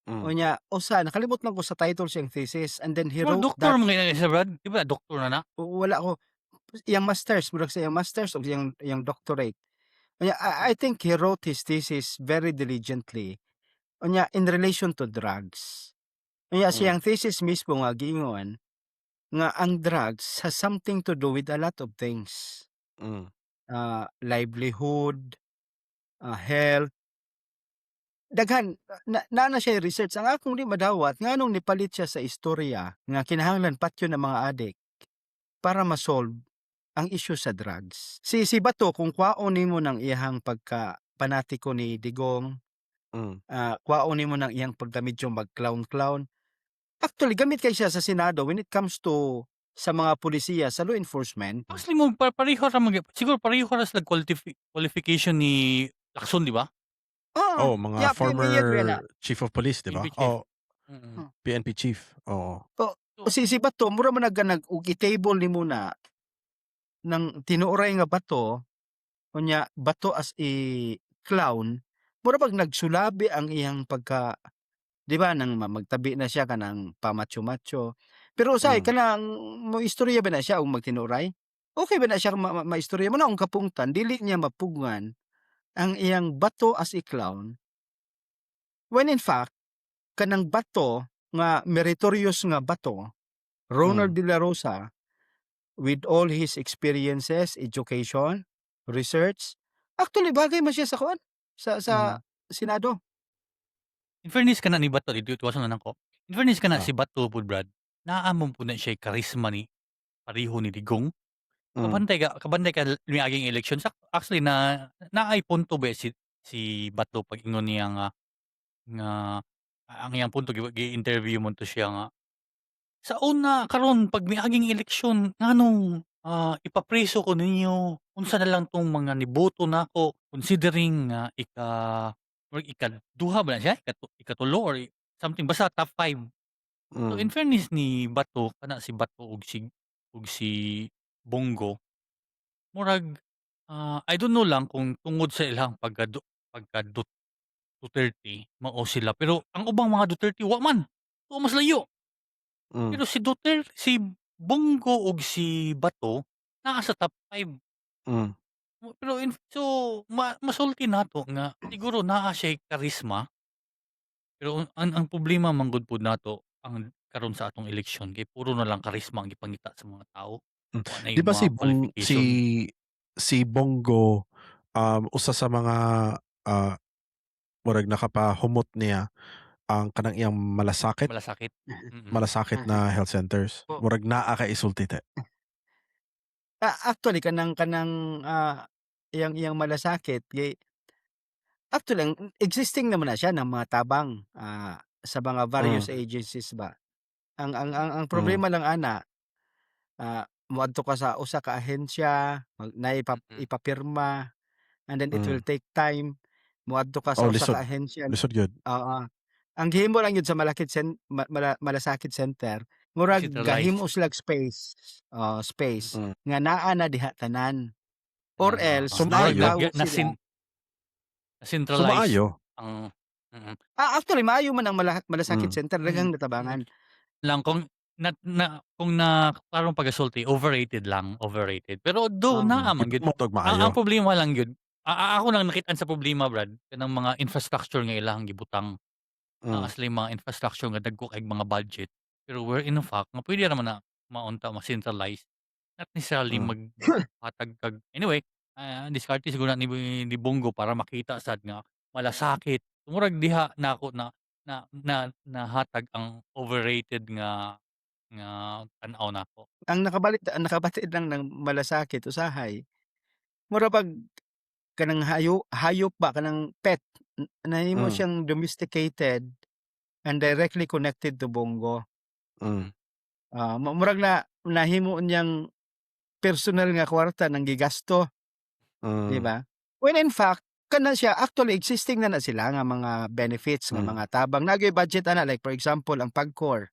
S3: Unya usa, nakalimot lang ko sa title siyang thesis, and then he
S2: Well,
S3: wrote
S2: doktor
S3: that
S2: man gyud siya, Brad, di ba doktor na na?
S3: Wala ko iyang masters, murag sa iyang masters o iyang doctorate. Unya I think he wrote his thesis very diligently. Unya in relation to drugs. Unya siyang thesis mismo nga giingon nga ang drugs has something to do with a lot of things. Livelihood, health. Daghan na naa na siya'y research. Ang akong di madawat, nganong nipalit siya sa istorya nga kinahanglan patyon ang mga adik para ma-solve ang issue sa drugs. Si Bato, kung kuhaon nimo ng iyahang pagka-panatiko ni Digong, kuhaon nimo ng iyang pagka medyo mag-clown-clown. Actually, gamit kay siya sa Senado when it comes to sa mga pulisiya, sa law enforcement.
S2: Actually mo pa pareho ra man gyud siguro, pareho ra sila qualification ni Lacson, di ba?
S3: Oo,
S1: Oh, mga
S3: yeah,
S1: former
S3: PNP na.
S1: chief of police, di ba?
S2: PNP chief.
S1: Oh, PNP chief. Oo.
S3: O si Bato mura man nag og i-table nimo na ng tinuoray nga Bato, unya Bato as a clown, mura bag nagsulabi ang iyang pagka, 'di ba, nang magtabi na siya kanang pa-macho-macho. Pero usahay kanang moistorya ba na siya og magtinuoray? Okey ba na siya ma ma maistorya mo na akong kapungtan dili niya mapugngan ang iyang Bato as a clown when in fact kanang Bato nga meritorious nga Bato, Ronald De La Rosa, with all his experiences, education, research, actually bagay man siya sa kuan, sa Senado.
S2: In fairness kana ni Bato, dito tuwason na nako. In fairness kana si Bato pud, Brad, naa man pud na siya'y charisma ni pareho ni Digong. Kabantay ka miaging eleksyon sa actually na naay punto ba si Bato pag ingon niya nga ang iyang punto gi-interview man to siya nga sa una karon pag miaging eleksyon, nganong ipapreso ko ninyo, unsa na lang tong mga niboto nako, considering nga murag ikaduha ba na siya, ikatulo or something, basta top 5. So in fairness ni Bato, kana si Bato ug si Bong Go, murag, I don't know lang kung tungod sa ilang pagka Duterte mao sila, pero ang ubang mga Duterte wa man, wa mas layo. Pero si Bong Go ug si Bato naa sa top 5. Pero in so masulti nato nga siguro naa siya'y charisma. Pero ang problema man gud pud nato ang karon sa atong eleksyon kay puro na lang charisma ang gipangita sa mga tao. Wa nay
S1: Di ba
S2: mga
S1: si Bong si
S2: qualification.
S1: si Bong Go, usa sa mga, murag nakapahumot niya ang kanang iyang malasakit
S2: Malasakit,
S1: malasakit na health centers. Murag naa kay isulti te.
S3: Actually kanang iyang malasakit kay actually ang existing naman na siya ng mga tabang, sa mga various agencies ba. Ang problema lang ana, moadto ka sa usa ka ahensya, mag naay ipapirma, and then it will take time. Moadto ka sa
S1: Oh,
S3: usa
S1: lisod.
S3: ka ahensya,
S1: Lisod gyud.
S3: oo. Ang gihimo lang gyud sa Malakit Cen Ma Mala Malasakit Center, murag
S2: Centralized.
S3: gahimo silag space, space nga naa na diha tanan or else
S1: So maayo.
S3: nagtawag
S2: Na
S3: sila
S1: So
S2: na-centralize
S1: maayo.
S2: ang.
S3: Actually maayo man ang Malasakit Center, daghang natabangan.
S2: Lang kung na na kung na klarong pagasulti, overrated lang, overrated. Pero though naa man gyud.
S1: Gipamotog
S2: Ang
S1: maayo.
S2: problema lang gyud, ako lang nakit-an sa problema, Brad, kanang mga infrastructure nga ilahang gibutang. Naa sila'y mga infrastructure nga dagko kaayog mga budget, pero where in fact nga pwede ra man na maunta ma-centralize. Not necessarily maghatag kag anyway, diskarte siguro na ni Bong Go para makita sad nga malasakit. Murag diha nako na na na nahatag ang overrated nga tan-aw nako.
S3: Ang nakabati lang ng malasakit usahay, mura bag kanang hayop ba, kanang pet, nahimo siyang domesticated and directly connected to Bong Go. Ah, murag na nahimo niyang personal nga kwarta nang gigasto, 'di ba? When in fact, kana siya actually existing na na sila nga mga benefits nga mga tabang. Naa gyud budget ana, like for example ang PAGCOR.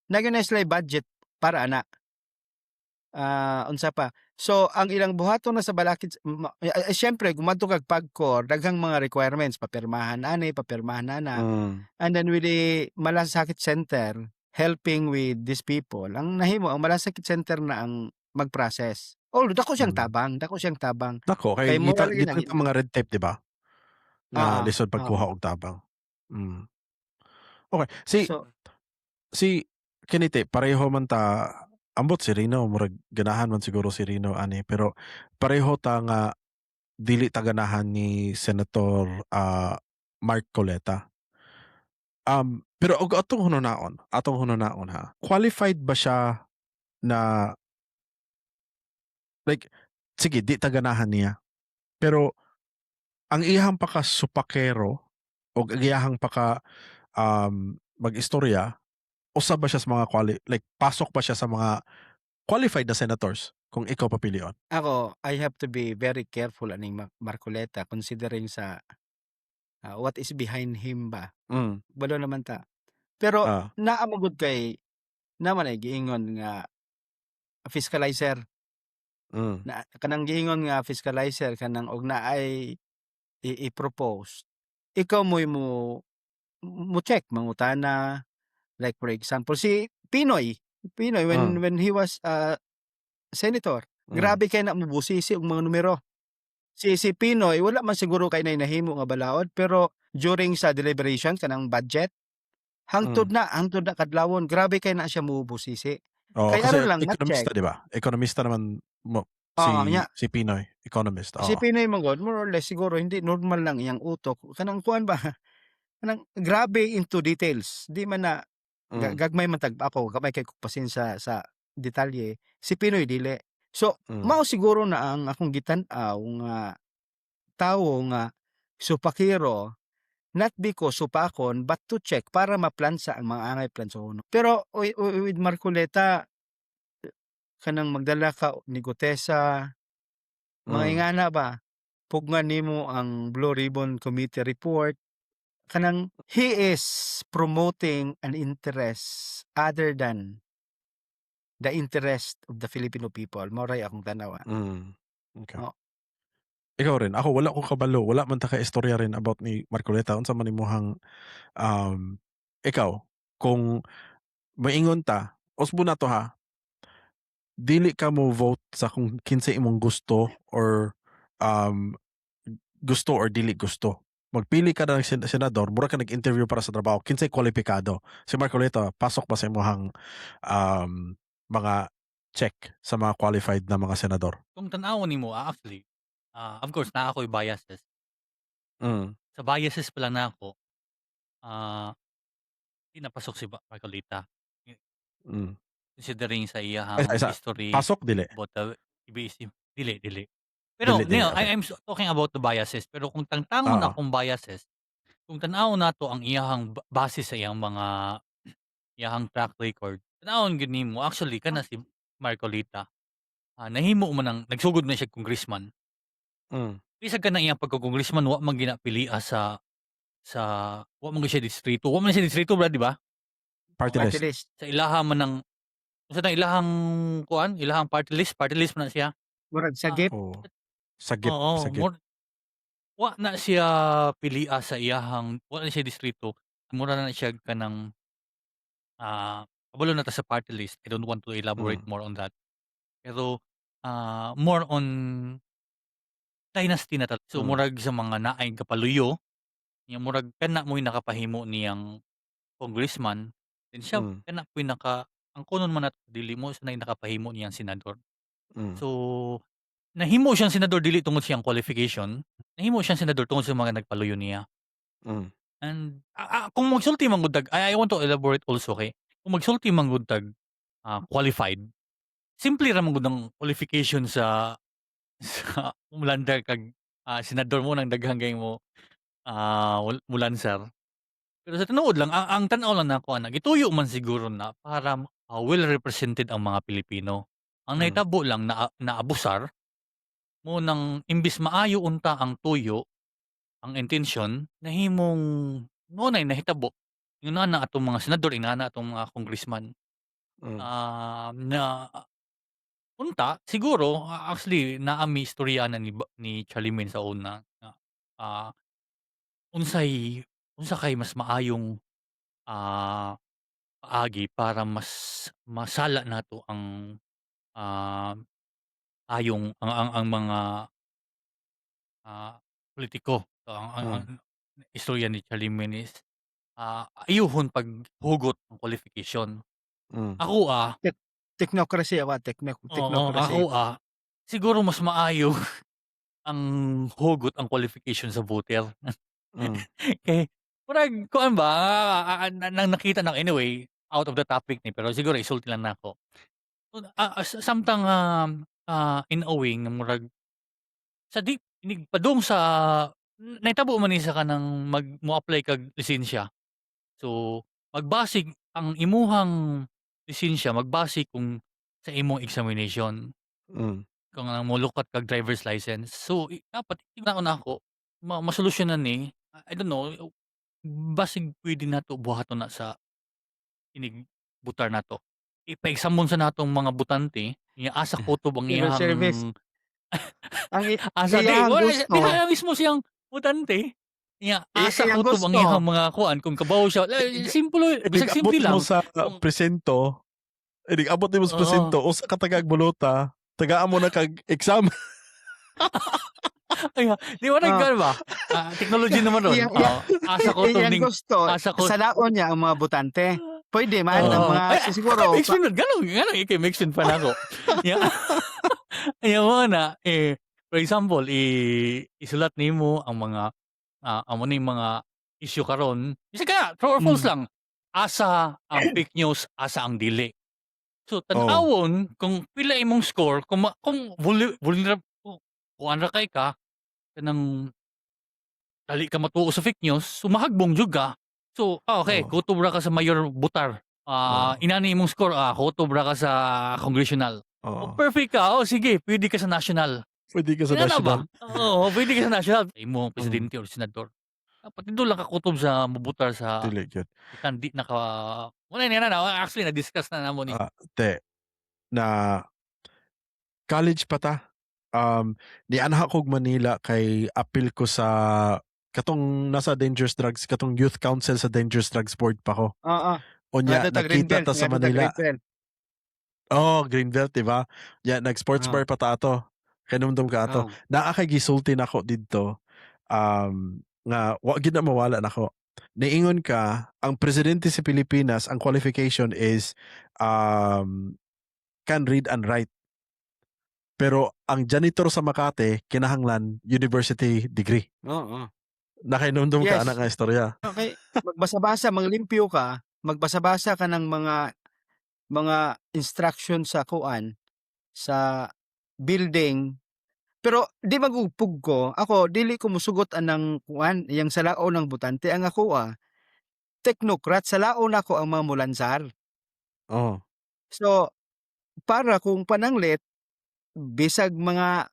S3: Naa gyud na sila budget para ana. Ah, unsa pa? So ang ilang buhaton na sa balakid eh, siyempre kung moadto kag PAGCOR, daghang mga requirements, papirmahan ani, papirmahan ana. And then with the Malasakit Center helping with these people, ang nahimo ang Malasakit Center na ang mag-process. Although dako siyang tabang, dako siyang tabang.
S1: Dako
S3: Kay
S1: kay
S3: moral
S1: ngita
S3: gyud ang
S1: ngita mga red tape, 'di ba? Nga
S3: Oo,
S1: lisod
S3: oo.
S1: pagkuha og tabang. Okey, si
S3: So
S1: si kinite pareho man ta, ambot si Rino, murag ganahan man siguro si Rino ani, pero pareho ta nga dili ta ganahan ni Senator Marcoleta. Pero og atong hunahunaon ha, qualified ba siya na, like, sige, di ta ganahan niya. Pero ang iyahang paka-supakero og ang iyahang paka mag-istorya, usa ba siya sa mga like pasok ba siya sa mga qualified na senators kung ikaw papilion?
S3: Ako, I have to be very careful aning Marcoleta considering sa what is behind him ba. Balo naman ta. Pero naa man gud kay naa man ay giingon nga fiscalizer. Na kanang giingon nga fiscalizer, kanang og naay i-propose, ikaw mo'y mo check, mangutana. Like for example, si PNoy, PNoy when when he was senator, grabe kay na mobusisi og mga numero. Si PNoy wala man siguro kay nay nahimo nga balaod, pero during sa deliberation kanang budget, hangtod na kadlawon, grabe kay na siya mobusisi.
S1: Oo,
S3: Kay
S1: kasi
S3: aron lang
S1: ekonomista,
S3: ma-check.
S1: 'di ba? Ekonomista naman mo
S3: Oo,
S1: si
S3: nya
S1: si PNoy, economist,
S3: Si
S1: oo.
S3: PNoy man gud, more or less siguro hindi normal lang iyang utok, kanang kuan ba, kanang grabe into details. Di man na gagmay man tag ako, gamay kay kog pasensya sa detalye, si PNoy dili. So mao siguro na ang akong gitan-aw nga tawo nga supakero, not because supakon but to check para maplansa ang mga angay plansahon. Pero with Marcoleta, kanang magdala ka ni Guteza, mga ingana ba, pugngan nimo ang Blue Ribbon Committee report, kanang he is promoting an interest other than the interest of the Filipino people. Mao ray akong tan-awa.
S1: Okey.
S3: Oh.
S1: Ikaw rin, ako wala ko kabalo, wala man ta ka istorya rin about ni Marcoleta. Unsa man imong ikaw kung moingon ta, usbon nato ha, dili ka mo vote sa kung kinsay imong gusto or gusto or dili gusto. Magpili ka ng senador, mura ka nag-interview para sa trabaho, kinsay kwalipikado. Si Marcoleta, pasok ba sa imong mga check sa mga qualified na mga senador?
S2: Kung tan-awon nimo, actually, of course naa ako'y biases. Sa biases pa lang nako, di napasok si Marcoleta. Considering sa
S1: Ay,
S2: iyahang
S1: sa
S2: history
S1: pasok dili?
S2: about the EBC, dili, dili. Pero
S1: Dili, dili,
S2: no,
S1: okey.
S2: I'm talking about the biases, pero kung tangtangon akong biases, kung tan-awon nato ang iyahang base sa iyang mga iyahang track record, tan-awon gyud nimo actually kana si Marcoleta, nahimo man ang nagsugod man siya congressman. Bisag kanang iyang pagka-congressman, wa man ginapilia sa wa man gyud siya distrito, wa man siya distrito, Brad, di ba?
S1: Party
S3: Party
S1: list.
S3: list.
S2: Sa ilaha man ang unsa na ilahang kuan, ilahang party list man na siya.
S3: Murag sagip.
S1: Oo. Sagip,
S2: Oo,
S1: sagip.
S2: Wa na siya pilia sa iyahang, wa na siya distrito. Mura na siya kanang kabalo na ta sa party list. I don't want to elaborate more on that. Pero more on dynasty na ta. So murag sa mga naay kapaluyo, nya murag kana mo'y nakapahimo niyang congressman, then siya kana po'y naka angkonon man nato dili mo siya nakapahimo niyang senador. So nahimo siyang senador dili tungod sa iyang qualification, nahimo siyang senador tungod sa mga nagpaluyo niya. And kung magsulti man gud tag I want to elaborate also kay kung magsulti man gud tag qualified, simple ra man gud ang qualification sa mulandar kag senador mo nang daghan kay mo mulansar. Pero sa tinuod lang, ang tan-aw lang nako ana, gituyo man siguro na para Well represented ang mga Pilipino. Ang nahitabo lang na naabusar mo nang imbis maayo unta ang tuyo, ang intensyon, nahimong mao nay nahitabo. Ingana atong mga senador, ingana atong mga congressman. Na unta siguro, actually naa mi istorya na ni Charlemagne sa una nga, unsay unsa kay mas maayong paagi para mas masala nato ang, ayong ang mga politiko. So, ang ang istorya ni Charlemagne is, ayuhon paghugot ng qualification. Ako.
S3: Technocracy awa,
S2: Oo,
S3: technocracy.
S2: Ako, siguro mas maayo ang hugot ang qualification sa voter. Kay murag kuan ba, nang nakita na anyway, out of the topic ni pero siguro isulti lang nako. Samtang, in a way nga murag sa di inig padung sa nahitabo man ni sa kanang mag mo-apply kag lisensya. So, magbase ang imuhang lisensya, magbase kung sa imong examination. Kung ang molukat kag driver's license. So, dapat tingnan nako masolusyonan ni, I don't know, basig puwede nato buhaton na sa inig botar nato. Ipa-examon sa natong mga botante, nga asa kutob ang
S3: Civil
S2: iyang
S3: service. Ang
S2: asa di
S3: iyang
S2: wala
S3: gusto
S2: diha mismo siyang botante. Nya asa
S3: iyang
S2: kutob ang
S3: gusto
S2: iyang mga kuan kung kabaw siya, simple, bisag
S1: Inig abot
S2: simple
S1: mo
S2: lang
S1: sa
S2: kung
S1: presinto, inig abot nimo sa presinto, usa ka tagaag bolota, tagaan mo na kag exam.
S2: Ay, di ba nag ba? Technology naman ron.
S3: Iyang iya
S2: Oo, asa kutob
S3: iyang
S2: ning
S3: gusto
S2: asa kut
S3: salaon niya ang mga botante. Pwede man ang mga
S2: Ay,
S3: siguro pa
S2: explain nun, ganong i-explain pa nako. Ya. Ayaw mo na, eh, for example, isulat nimo ang mga, amo ning mga issue karon. Bisag ka, true or false lang. Asa ang fake news, asa ang dili. So, tan-awon kung pila imong score, kung vulnerable, kuan ra kay ka, kanang dali ka matuo sa fake news, so mahagbong jud ka. So, okay, kutob ra ka sa mayor butar. Inani imong score, kutob ra ka sa congressional. Oh, perfect ka, oh sige, pwede ka sa national.
S1: Pwede ka sa
S2: Inana ba?
S1: national.
S2: Oo, pwede ka sa national. Imo presidente or senador. Dapat dito lang ka kutob sa mobutar sa
S1: Dili gyud.
S2: Bisan di naka wala na na actually na-discuss na namo ni.
S1: Te, na college pa ta. Nianha kog Manila kay apil ko sa katong nasa dangerous drugs, katong youth council sa Dangerous Drugs Board pa ko.
S3: Oo.
S1: Unya
S3: Ngadto ta
S1: nakita
S3: Greenbelt,
S1: ta sa
S3: ngadto ta
S1: Manila.
S3: Greenbelt.
S1: Oh, Greenbelt, di ba? Ya, nag sports bar pa ta ato. Kanumdum ka ato.
S3: Oo.
S1: Naa kay gisulti nako didto. Nga wa gid na mawala nako. Niingon ka, ang presidente sa Pilipinas, ang qualification is can read and write. Pero ang janitor sa Makati kinahanglan university degree. Nakainumdum ka ana nga istorya?
S3: Okay, magbasa-basa, manglimpyo ka, magbasa-basa ka ng mga instruction sa kuan, sa building. Pero di magugpog ko, ako dili ko musugot anang kuan, iyang salaon ng botante. Ang ako technocrat, salaon nako ang mga mulansar. So, para kung pananglit, bisag mga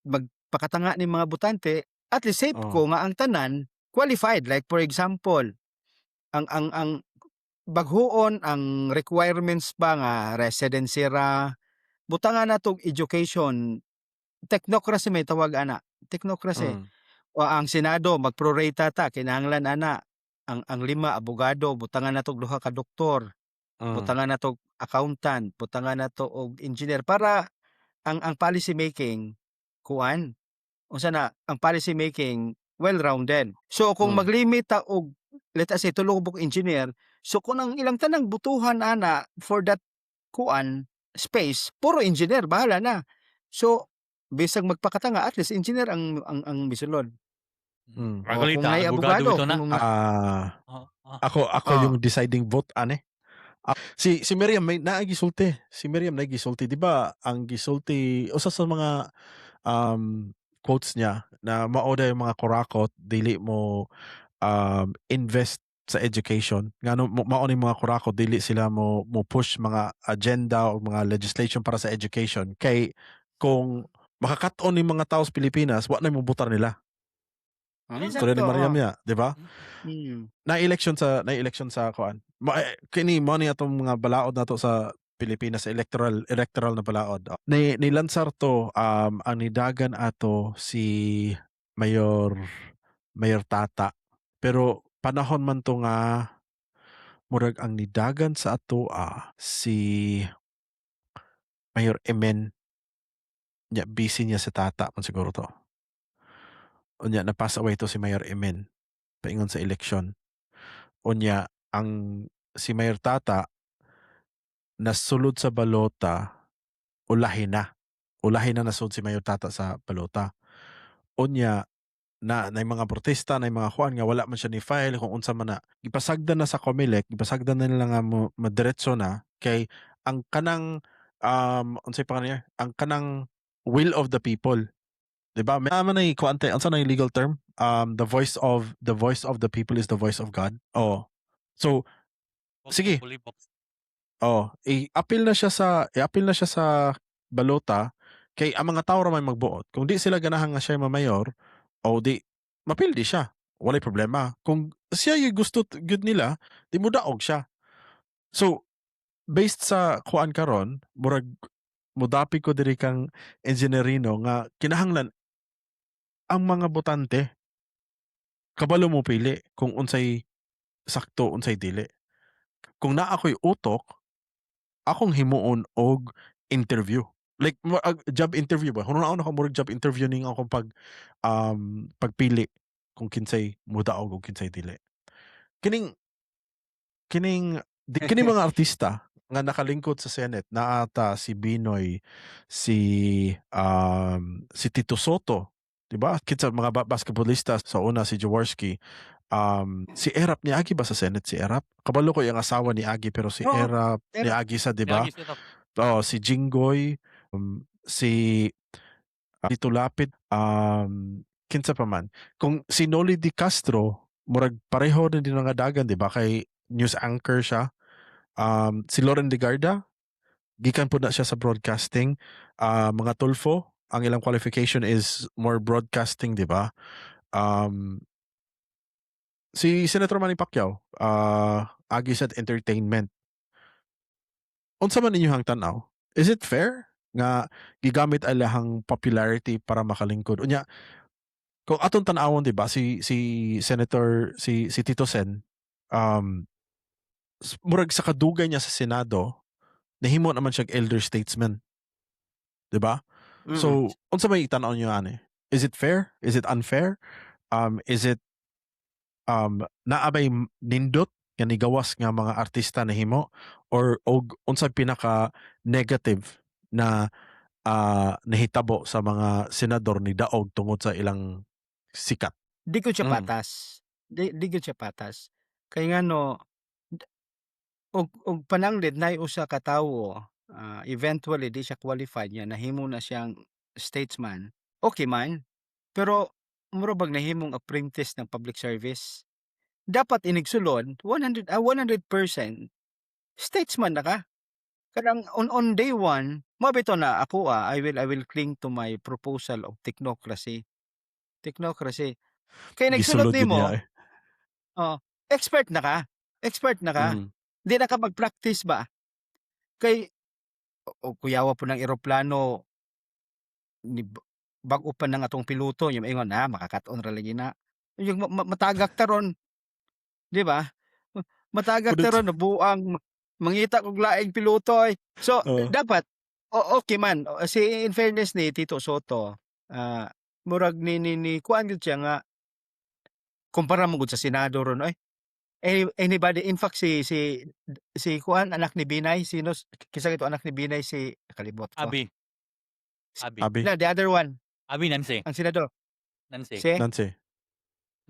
S3: magpakatanga ni mga botante, at least safe ko nga ang tanan qualified. Like for example, ang baghuon ang requirements ba nga residency ra, butangan natog education, technocracy may tawag ana, technocracy. O ang Senado mag-prorata ta kinahanglan ana ang lima abogado, butangan natog duha ka doktor, butangan natog accountant, butangan nato og engineer para ang policy making kuan, unsa na ang policy making well-rounded. So kung maglimit ta og let us say tulo ka engineer, so kung ang ilang tanang butuhan ana for that kuan space puro engineer, bahala na. So bisag magpakatanga, at least engineer ang misulod. O kung
S2: Ragalita,
S3: naay
S2: abogado
S3: abogado
S2: ito na.
S3: kung
S1: Ako yung deciding vote ani. Si Miriam may naa gisulti. Si Miriam naay gisulti, di ba? Ang gisulti usa sa mga quotes niya na mao yung mga kurakot dili mo invest Sa education, ngano mao ni mga kurako, dili sila mo push mga agenda o mga legislation para sa education, kay kung makakat-on ni mga tao sa Pilipinas, wa na mobotar nila. Istorya ni
S3: Sakto,
S1: Mariam
S3: oh.
S1: ya, di ba?
S3: Mm.
S1: Na election sa kuan. Kini mo ni atong mga balaod nato sa Pilipinas, sa electoral na balaod. Ni lansar to, ang nidagan ato si Mayor Tata. Pero panahon man to nga murag ang nidagan sa ato si Mayor Emen. Nya busy niya sa Tata man siguro to. Unya na pass away to si Mayor Emen paingon sa election. Unya ang si Mayor Tata nasulod sa balota, ulahi na. Ulahi na nasud si Mayor Tata sa balota. Unya na mga protesta na mga kuan nga wala man siya ni file kung unsa man na. Gipasagdan na sa COMELEC, gipasagdan na nila nga mo madiretso na kay ang kanang unsay pa niya, ang kanang will of the people. 'Di ba? May man ay kuan te, unsa na yung legal term? The voice of the people is the voice of God. Oh. So
S2: Vox
S1: sige.
S2: Populi, Vox.
S1: Oh, i-appeal na siya sa balota kay ang mga tao ra may magbuot. Kung di sila ganahan nga siya mamayor, o di mapildi siya. Walay problema. Kung siya yung gusto gyud nila, di mo daog siya. So, based sa kuan karon, murag mudapi ko diri kang engineerino nga kinahanglan ang mga botante kabalo mo pili kung unsay sakto, unsay dili. Kung naa ko'y utok, akong himuon og interview. Like job interview ba? Hunon ako murag job interview ning akong pagpili kung kinsay mudaog o kinsay dili. Kining mga artista nga nakalingkod sa Senate, naa ta si Binoy, si Tito Sotto, 'di ba? Kinsa mga basketballista sa una, si Jaworski, si Erap, niagi ba sa Senate si Erap? Kabalo ko yung asawa niagi, pero si
S3: Oo,
S1: Erap
S3: Erap.
S1: niagi sa, 'di ba?
S2: Niagi si Erap.
S1: Oh, si Jinggoy, si Lito Lapid, kinsa pa man. Kung si Noli De Castro, murag pareho na din nga dagan, 'di ba? Kay news anchor siya. Si Loren Legarda, gikan po na siya sa broadcasting. Mga Tulfo, ang ilang qualification is more broadcasting, 'di ba? Si Senator Manny Pacquiao, agi sa entertainment. Unsa man inyong tan-aw? Is it fair nga gigamit ilahang popularity para makalingkod? Unya kung atong tan-awon, 'di ba, si si Senator si si Tito Sen, murag sa kadugay niya sa Senado, nahimo naman siya elder statesman. 'Di ba? So, unsa may tan-aw niyo ani? Is it fair? Is it unfair? Is it naa bay nindot nga nigawas nga mga artista nahimo or og unsa pinaka negative na nahitabo sa mga senador ni daog tungod sa ilang sikat?
S3: Di ko siya patas. Di gyud siya patas. Kay ngano og pananglit naay usa ka tawo, eventually di siya qualified nya nahimo na siyang statesman, okay man. Pero mura bag nahimong apprentice ng public service. Dapat inigsulod 100% statesman na ka. Kanang on day one, mao bitaw na ako, I will cling to my proposal of technocracy. Technocracy. Kay nagsulod
S1: Gisulod gyud
S3: nimo
S1: niya eh.
S3: Oh, expert na ka, expert na ka. Di na ka mag-practice ba. Kay o kuyawa pod ng eroplano ni bag-o pa nang atong piloto nya maingon, "Ah, makakat-on ra lagi na." Yung ma ma matagak ta ron. 'Di ba? Matagak ta ron, nabuang, mangita kog laing piloto oy. So, dapat okey man, si in fairness ni Tito Sotto, murag ni kuan gyud siya nga kumpara man gud sa Senado ron oy. Anybody, in fact, si kuan, anak ni Binay, sino kinsa gito anak ni Binay, si kalimot ko.
S2: Abi. Abi.
S1: Abi.
S3: No, the other one.
S2: Abi Nancy.
S3: Ang senador.
S2: Nancy.
S3: Si?
S1: Nancy.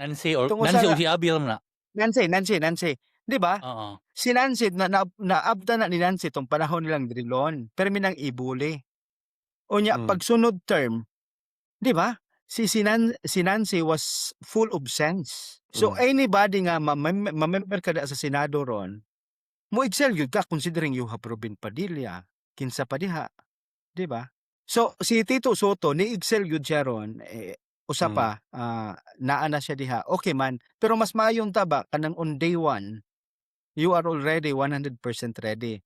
S2: Nancy or
S3: Tungod
S2: Nancy
S3: sa
S2: o si Abi lang na.
S3: Nancy, Nancy, Nancy. 'Di ba?
S2: Oo.
S3: Si Nancy na naabtan na ni Nancy tong panahon nilang Drilon, permi nang ibuli. Unya pagsunod term, 'di ba? Si Nancy was full of sense. So anybody nga ma-member ka da sa Senado ron, mo excel gyud ka considering you have Robin Padilla, kinsa pa diha, 'di ba? So si Tito Sotto ni excel gyud siya ron, eh, usa pa, naa na siya diha, okay man. Pero mas maayo unta ba kanang on day one, you are already 100% ready.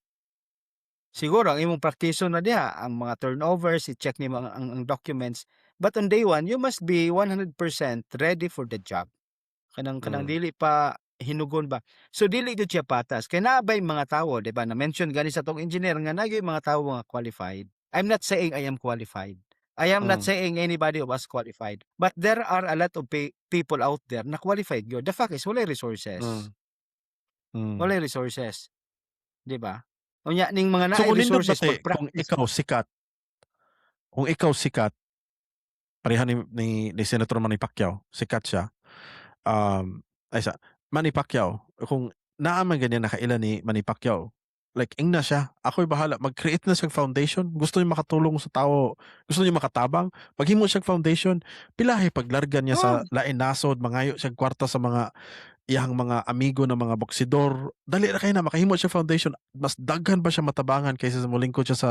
S3: Siguro ang imong praktison na diha ang mga turnovers, i-check nimo ang documents, but on day one you must be 100% ready for the job. Kanang dili pa hinugon ba. So dili gyud siya patas kay naa bay mga tawo, 'di ba, na-mention gani sa atong engineer nga naa gyud mga tawo nga qualified. I'm not saying I am qualified. I am not saying anybody of us qualified. But there are a lot of people out there na qualified gyud. The fact is walay resources. Walay resources, 'di ba? Unya ning mga
S1: So
S3: naay
S1: kung nindot ba
S3: resources
S1: te, kung
S3: mag-practice
S1: ikaw sikat, pareha ni Senator Manny Pacquiao, sikat siya. Ay sa Manny Pacquiao, kung naa man ganyan nakaila ni Manny Pacquiao, like ingna siya, ako'y bahala, mag-create na siyang foundation, gusto niya makatulong sa tao, gusto niya makatabang, maghimo siyang foundation, pilahi paglarga niya sa lain nasod, mangayo siyang kwarta sa mga iyang mga amigo na mga boksidor, dali ra kay na makahimo siya foundation, mas daghan ba siya matabangan kaysa sa molingkod siya sa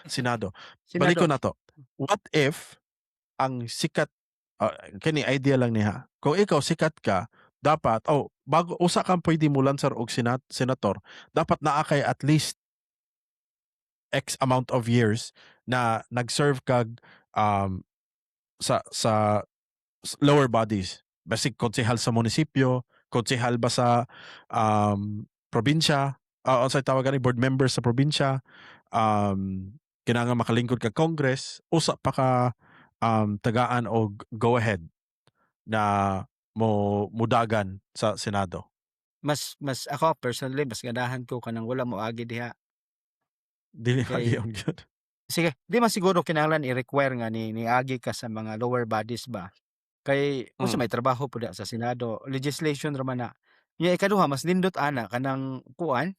S1: Senado. Balik ko
S3: Senado.
S1: na to. What if ang sikat, kini idea lang niya. Kung ikaw sikat ka, dapat oh bago usa kang pwede mo lansar og senator, dapat naa kay at least X amount of years na nag-serve kag sa lower bodies. Basic konsehal sa munisipyo, konsehal ba sa probinsya, unsay tawag ani, board member sa probinsya, kinahanglan makalingkod ka Congress, usa pa ka tagaan og go ahead na mo mudagan sa Senado.
S3: Mas ako personally mas ganahan ko kanang wala moagi diha.
S1: Dili
S3: Kay
S1: magiyon gyud.
S3: Sige, di man siguro kinahanglan i-require nga ni niagi ka sa mga lower bodies ba. Kay unsa may trabaho pud diha sa Senado, legislation ra man na. Nya ikaduha, mas nindot ana kanang kuan,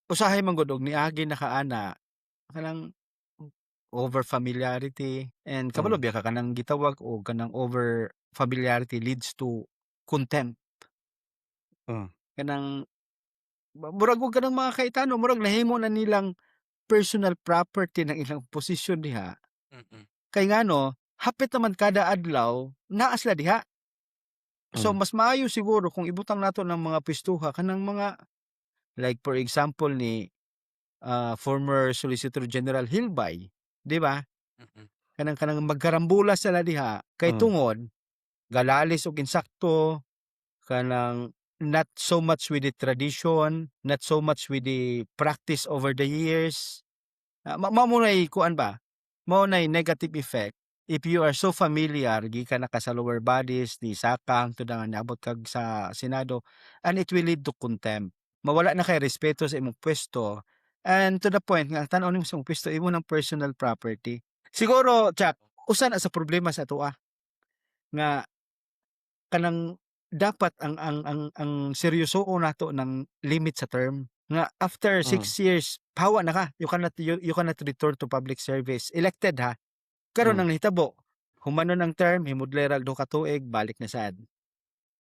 S3: usahay man gud og niagi na ka ana kanang over familiarity and kabalo biya ka kanang gitawag og kanang over familiarity leads to contempt. Kanang murag og kanang mga Cayetano, murag nahimo na nilang personal property ng ilang posisyon diha. Kay ngano, hapit naman kada adlaw naa sila diha. So mas maayo siguro kung ibutang nato ng mga pwestuha kanang mga like for example ni former Solicitor General Hilbay, 'di ba?
S2: Mm.
S3: Kanang magkarambola sila diha kay tungod galalis og insakto, kanang not so much with the tradition, not so much with the practice over the years. Mao mo nay kuan ba, mao nay negative effect if you are so familiar gikan na ka sa lower bodies, ni saka hangtod na nga niabot kag sa Senado, and it will lead to contempt. Mawala na kay respeto sa imong pwesto and to the point nga tan-aw nimo sa imong pwesto imo ng personal property. Siguro, Chuck, usa na sa problema sa atoa nga kanang dapat ang seryosoon nato ng limit sa term nga after 6 years hawa na ka, you cannot return to public service, elected ha. Karon ang nahitabo, humanon ang term, himudlay rag duha ka tuig, balik na sad.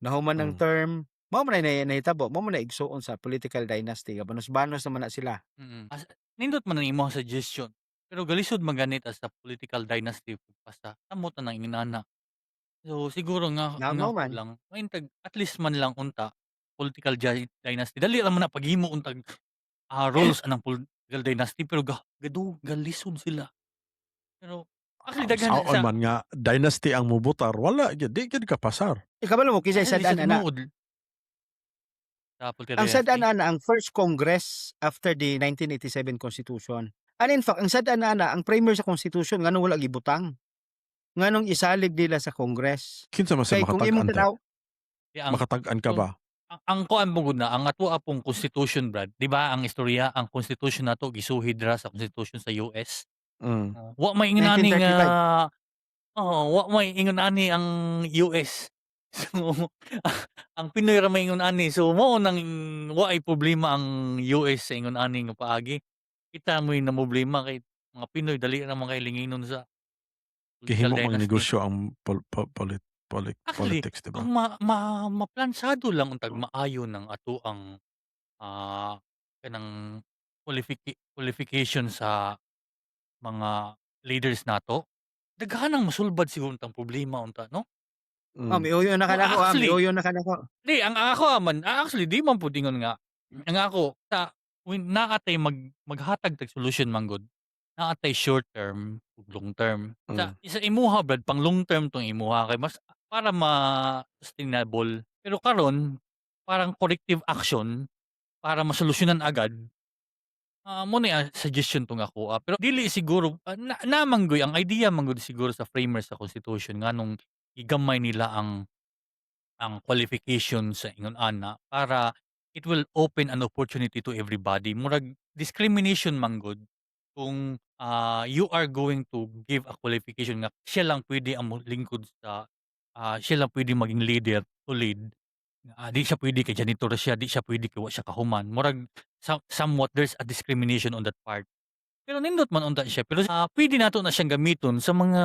S3: Nahuman ang term, mao man nay nahitabo, mao man na igsuon sa political dynasty, banos-banos naman na sila.
S2: As nindot man ang imong suggestion, pero galisod man ganit as a political dynasty basta samot na nang inana. So siguro nga
S3: Na
S2: nga
S3: mao
S2: ako
S3: man.
S2: lang maintag at least man lang unta political dynasty dali ra man na paghimo untag rules anang political dynasty, pero ga gadu galisod sila. Pero actually daghan
S1: Saon
S2: sa
S1: man nga dynasty ang mubutar, wala gyud, di gyud ka pasar.
S3: Ikabalo mo kinsay
S2: Ay,
S3: sad-an
S2: sa
S3: ana?
S2: tinuod. Sa political
S3: Ang
S2: dynasty?
S3: sad-an ana ang first Congress after the 1987 Constitution. And in fact, ang sad-an ana ang framer sa Constitution, nganong wala gibutang? Nganong isalig nila sa Congress?
S1: Kinsa man sa
S3: Kay kung imong
S1: makatag-an te?
S3: tan-aw
S2: Di ang
S1: Makatag-an ka
S2: kung
S1: ba?
S2: ang kuan mo gud na ang atoa pong constitution, Brad, 'di ba ang istorya, ang constitution nato gisuhid ra sa constitution sa US. Oh, wa may ingon ani nga
S3: 1935.
S2: Oo, wa may ingon ani ang US. So, ang Pinoy ra may ingon ani. So mao nang waay problema ang US sa ingon ani nga paagi. Kita mo'y namroblema kay mga Pinoy dali ra man kay linginon sa Political
S1: Gihimo mang
S2: dynasty.
S1: Negosyo ang pol po polit polit
S2: Actually,
S1: politics, 'di ba?
S2: Kung ma ma maplansado lang untag maayo ng atoang, kanang qualification sa mga leaders nato, daghan ang masulbad siguro untang problema unta, no?
S3: Oh, miuyo na ka
S2: Oh,
S3: nako, ah,
S2: actually
S3: miuyo na ka nako.
S2: Di, ang ako man, actually di man pud ingon nga ang ako sa when naa tay maghatag tag solution man gud, naa tay short term ug long term. Sa sa imuha, brad, pang long term tong imuha kay mas para ma-sustainable. Pero karon parang corrective action para masolusyonan agad. Mao ni ang suggestion tong ako, pero dili siguro, na naa man gud ang idea man gud siguro sa framers sa constitution nganong gigamay nila ang qualification sa ingon ana para it will open an opportunity to everybody. Murag discrimination man gud kung, you are going to give a qualification nga siya lang pwede ang molingkod sa, siya lang pwede maging leader to lead. Di siya pwede kay janitor siya, di siya pwede kay wa siya kahuman. Murag somewhat there's a discrimination on that part. Pero nindot man unta siya, pero, pwede nato na siyang gamiton sa mga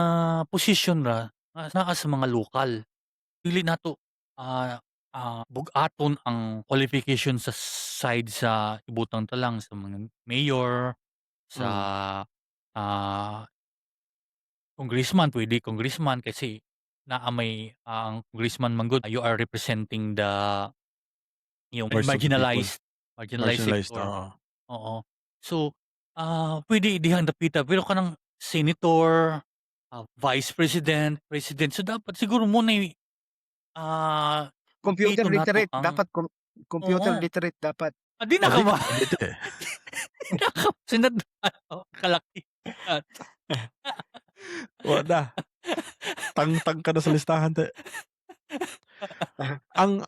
S2: posisyon ra nga naa sa mga lokal. Dili nato, bug-aton ang qualification sa side sa ibutang ta lang sa mga mayor, sa, congressman, pwede congressman kasi naa may ang congressman man gud, you are representing the yung
S1: Voice of the people.
S2: marginalized marginalized
S1: Marginalized,
S2: sector.
S1: Oo.
S2: Oo. So, pwede dihang dapita pero kanang senator, vice president, president, so dapat siguro mao nay,
S3: Computer
S2: dito nato
S3: literate
S2: ang
S3: dapat, computer literate dapat.
S2: Ah, di na
S1: Oh,
S2: ka
S1: di
S2: ba
S1: ka eh.
S2: di na ka senador kalaki.
S1: Wa na. Tangtang ka na sa listahan, te. Ang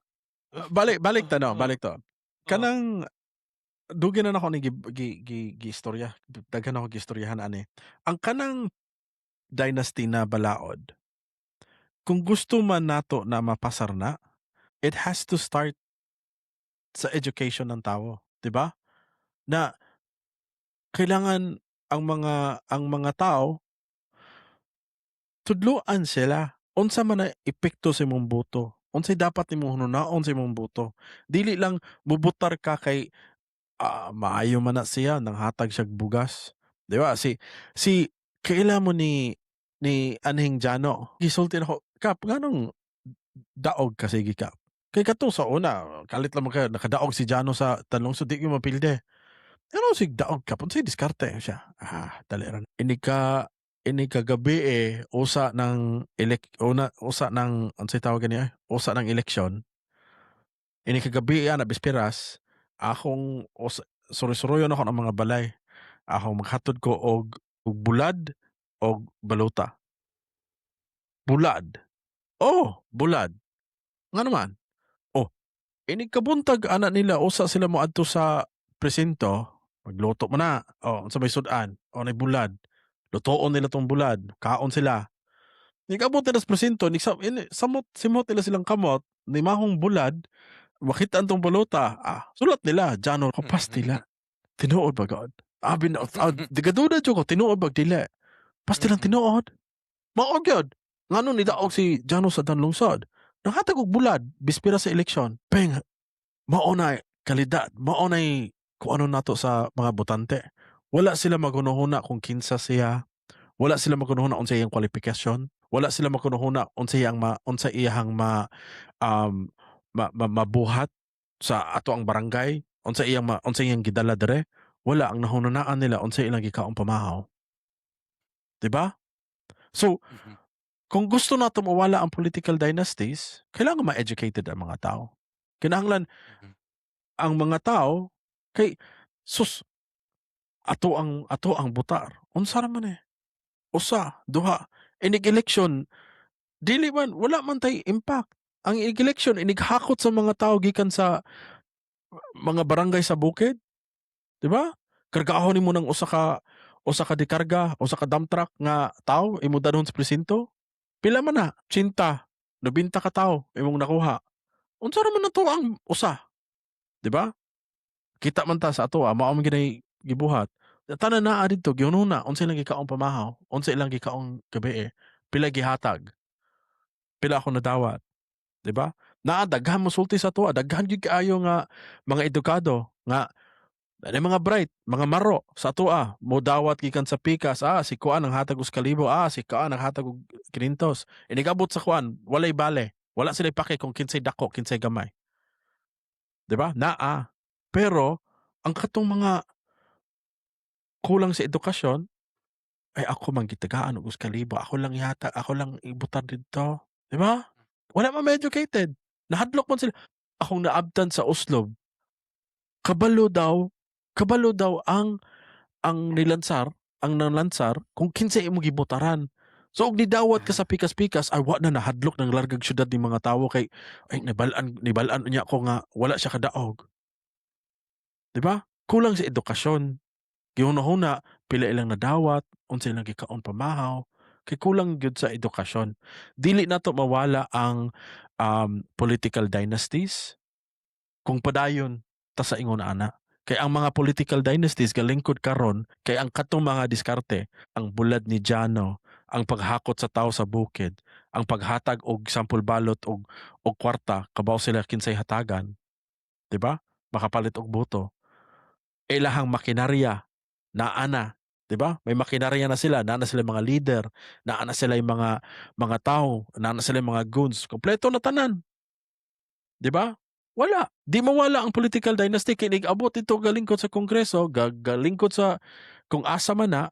S1: balik balik ta, no, balik to. Kanang dugay na nako ni gi gi gi giistorya, daghan ako giistoryahan ani. Ang kanang dynasty na balaod, kung gusto man nato na mapasar na, it has to start sa education ng tao, 'di ba? Na kailangan ang mga tao tudloan sila unsa man ang epekto sa imong boto, unsay dapat nimong hunahunaon sa imong boto. Dili lang mobotar ka kay, maayo man na siya, nanghatag siyag bugas, 'di ba? Si si kaila mo ni anhing Jano, gisulti nako, "Kap, nganong daog ka sige, Kap?" Kay kato sa una, kalit lang man kayo nakadaog si Jano sa Tan-Lungsod, di gyud mapilde. "Ngano sig daog ka, unsay diskarte?" Siya, "Ah, dali ra. Inig kagabi eh, usa ng elek una usa ng unsay tawag gani ay, usa ng eleksyon. Inig kagabi ana bisperas, akong suroy-suroyon ako ng mga balay. Akong maghatod ko og bulad og baluta." "Bulad?" "Oh, bulad." "Ngano man?" "Oh, inig kabuntag ana nila usa sila moadto sa presinto, magluto man na, oh, unsa may sud-an, oh, nay bulad. Lutoon nila tong bulad, kaon sila. Nig-abot nila sa presinto, nig sa ini samot simot nila silang kamot, nimahong bulad, makita tong baluta, sulat nila, Jano ko pastila. Tinuod ba gud? Abi na, digaduda jud ko, tinuod ba dili? Pastilang tinuod. Mao gyud. Ngano nidaog si Jano sa Danlungsod? Nanghatag og bulad bispira sa eleksyon. Peng, mao na kalidad, mao nay kung ano nato sa mga botante. Wala sila maghunuhuna kung kinsa siya. Wala sila maghunuhuna unsa iyang kwalifikasyon. Wala sila maghunuhuna unsa iyang ma um ma, ma, mabuhat sa ato ang barangay, unsa iyang gidala dire. Wala, ang nahununaan nila unsa ilang gikaong pamahaw. 'Di ba? So, kung gusto nato mawala ang political dynasties, kailangan ma-educated ang mga tao. Kinahanglan ang mga tao kay sus ato ang botar. Unsa ra man eh? Usa, duha, inig election dili man, wala man tay impact. Ang inig election inighakot sa mga tao gikan sa mga barangay sa bukid. 'Di ba? Kargahon nimo ng usa ka dekarga, usa ka dump truck nga tao imo dalhon sa presinto. Pila man na? 80, 90 ka tawo imong nakuha. Unsa ra man nato ang usa? 'Di ba? Kita man ta sa ato, mao man gyud gibuhat. Tanan naa didto gihunhuna unsa ilang gikaong pamahaw, unsa ilang gikaong gabii. Pila gihatag? Pila ako nadawat?" 'Di ba? Naa daghan mosulti sa atoa, daghan gyud kaayo nga mga edukado nga naay mga bright, mga maro sa atoa, modawat gikan sa pikas, "Ah, si kuan nanghatag og 1,000, si kuan nanghatag og 500." Inigabot sa kuan, walay bale. Wala sila'y pake kung kinsay dako, kinsay gamay. 'Di ba? Naa. Pero ang katong mga kulang sa edukasyon, "Ay, ako man gitagaan og 1,000, ako lang yata, ako lang ibutar didto." 'Di ba? Wala man ma-educated. Nahadlok man sila. Akong naabtan sa Oslob, kabalo daw ang nilansar, ang nanglansar kung kinsay imong gibutaran. So og nidawat ka sa pikas-pikas, ay, wa na, nahadlok ng largag siyudad ning mga tawo kay ay nibal-an niya ako nga wala siya kadaog. 'Di ba? Kulang sa edukasyon. Gihuna-huna pila ilang nadawat, unsa ilang gikaon pamahaw, kay kulang gyud sa edukasyon. Dili nato mawala ang political dynasties kung padayon ta sa ingon ana. Kay ang mga political dynasties galingkod karon kay ang katong mga diskarte, ang bulad ni Jano, ang paghakot sa tawo sa bukid, ang paghatag og sample ballot og kwarta kabaw sila kinsay hatagan, 'di ba? Makapalit og boto. Ilahang makinarya naa na, 'di ba? May makinarya na sila, naa na sila mga leader, naa na sila mga tawo, naa na sila mga goons, kompleto na tanan. 'Di ba? Wala, di mawala ang political dynasty kay nig-abot didto galingkod sa Kongreso, galingkod sa kung asa man na,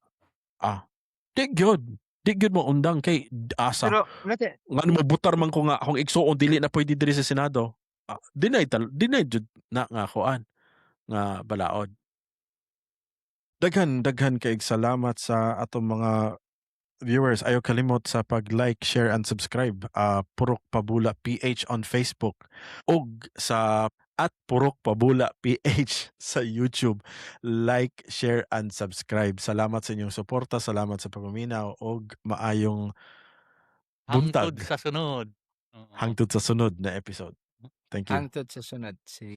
S1: di gyud. Di gyud moundang kay asa.
S3: Pero nate
S1: Ngano mobutar man ko nga akong igsuon dili na pwede diri sa Senado. Deny jud na nga kuan nga balaod. Daghan daghan kaayog salamat sa atong mga viewers. Ayaw kalimot sa pag-like, share and subscribe. Purok Pabula PH on Facebook ug sa @PurokPabulaPH sa YouTube. Like, share and subscribe. Salamat sa inyong suporta, salamat sa pagpaminaw ug maayong
S2: Hangtod
S1: buntag.
S2: sa sunod. Oo.
S1: Hangtod sa sunod na episode. Thank you.
S3: Hangtod sa sunod. Sige.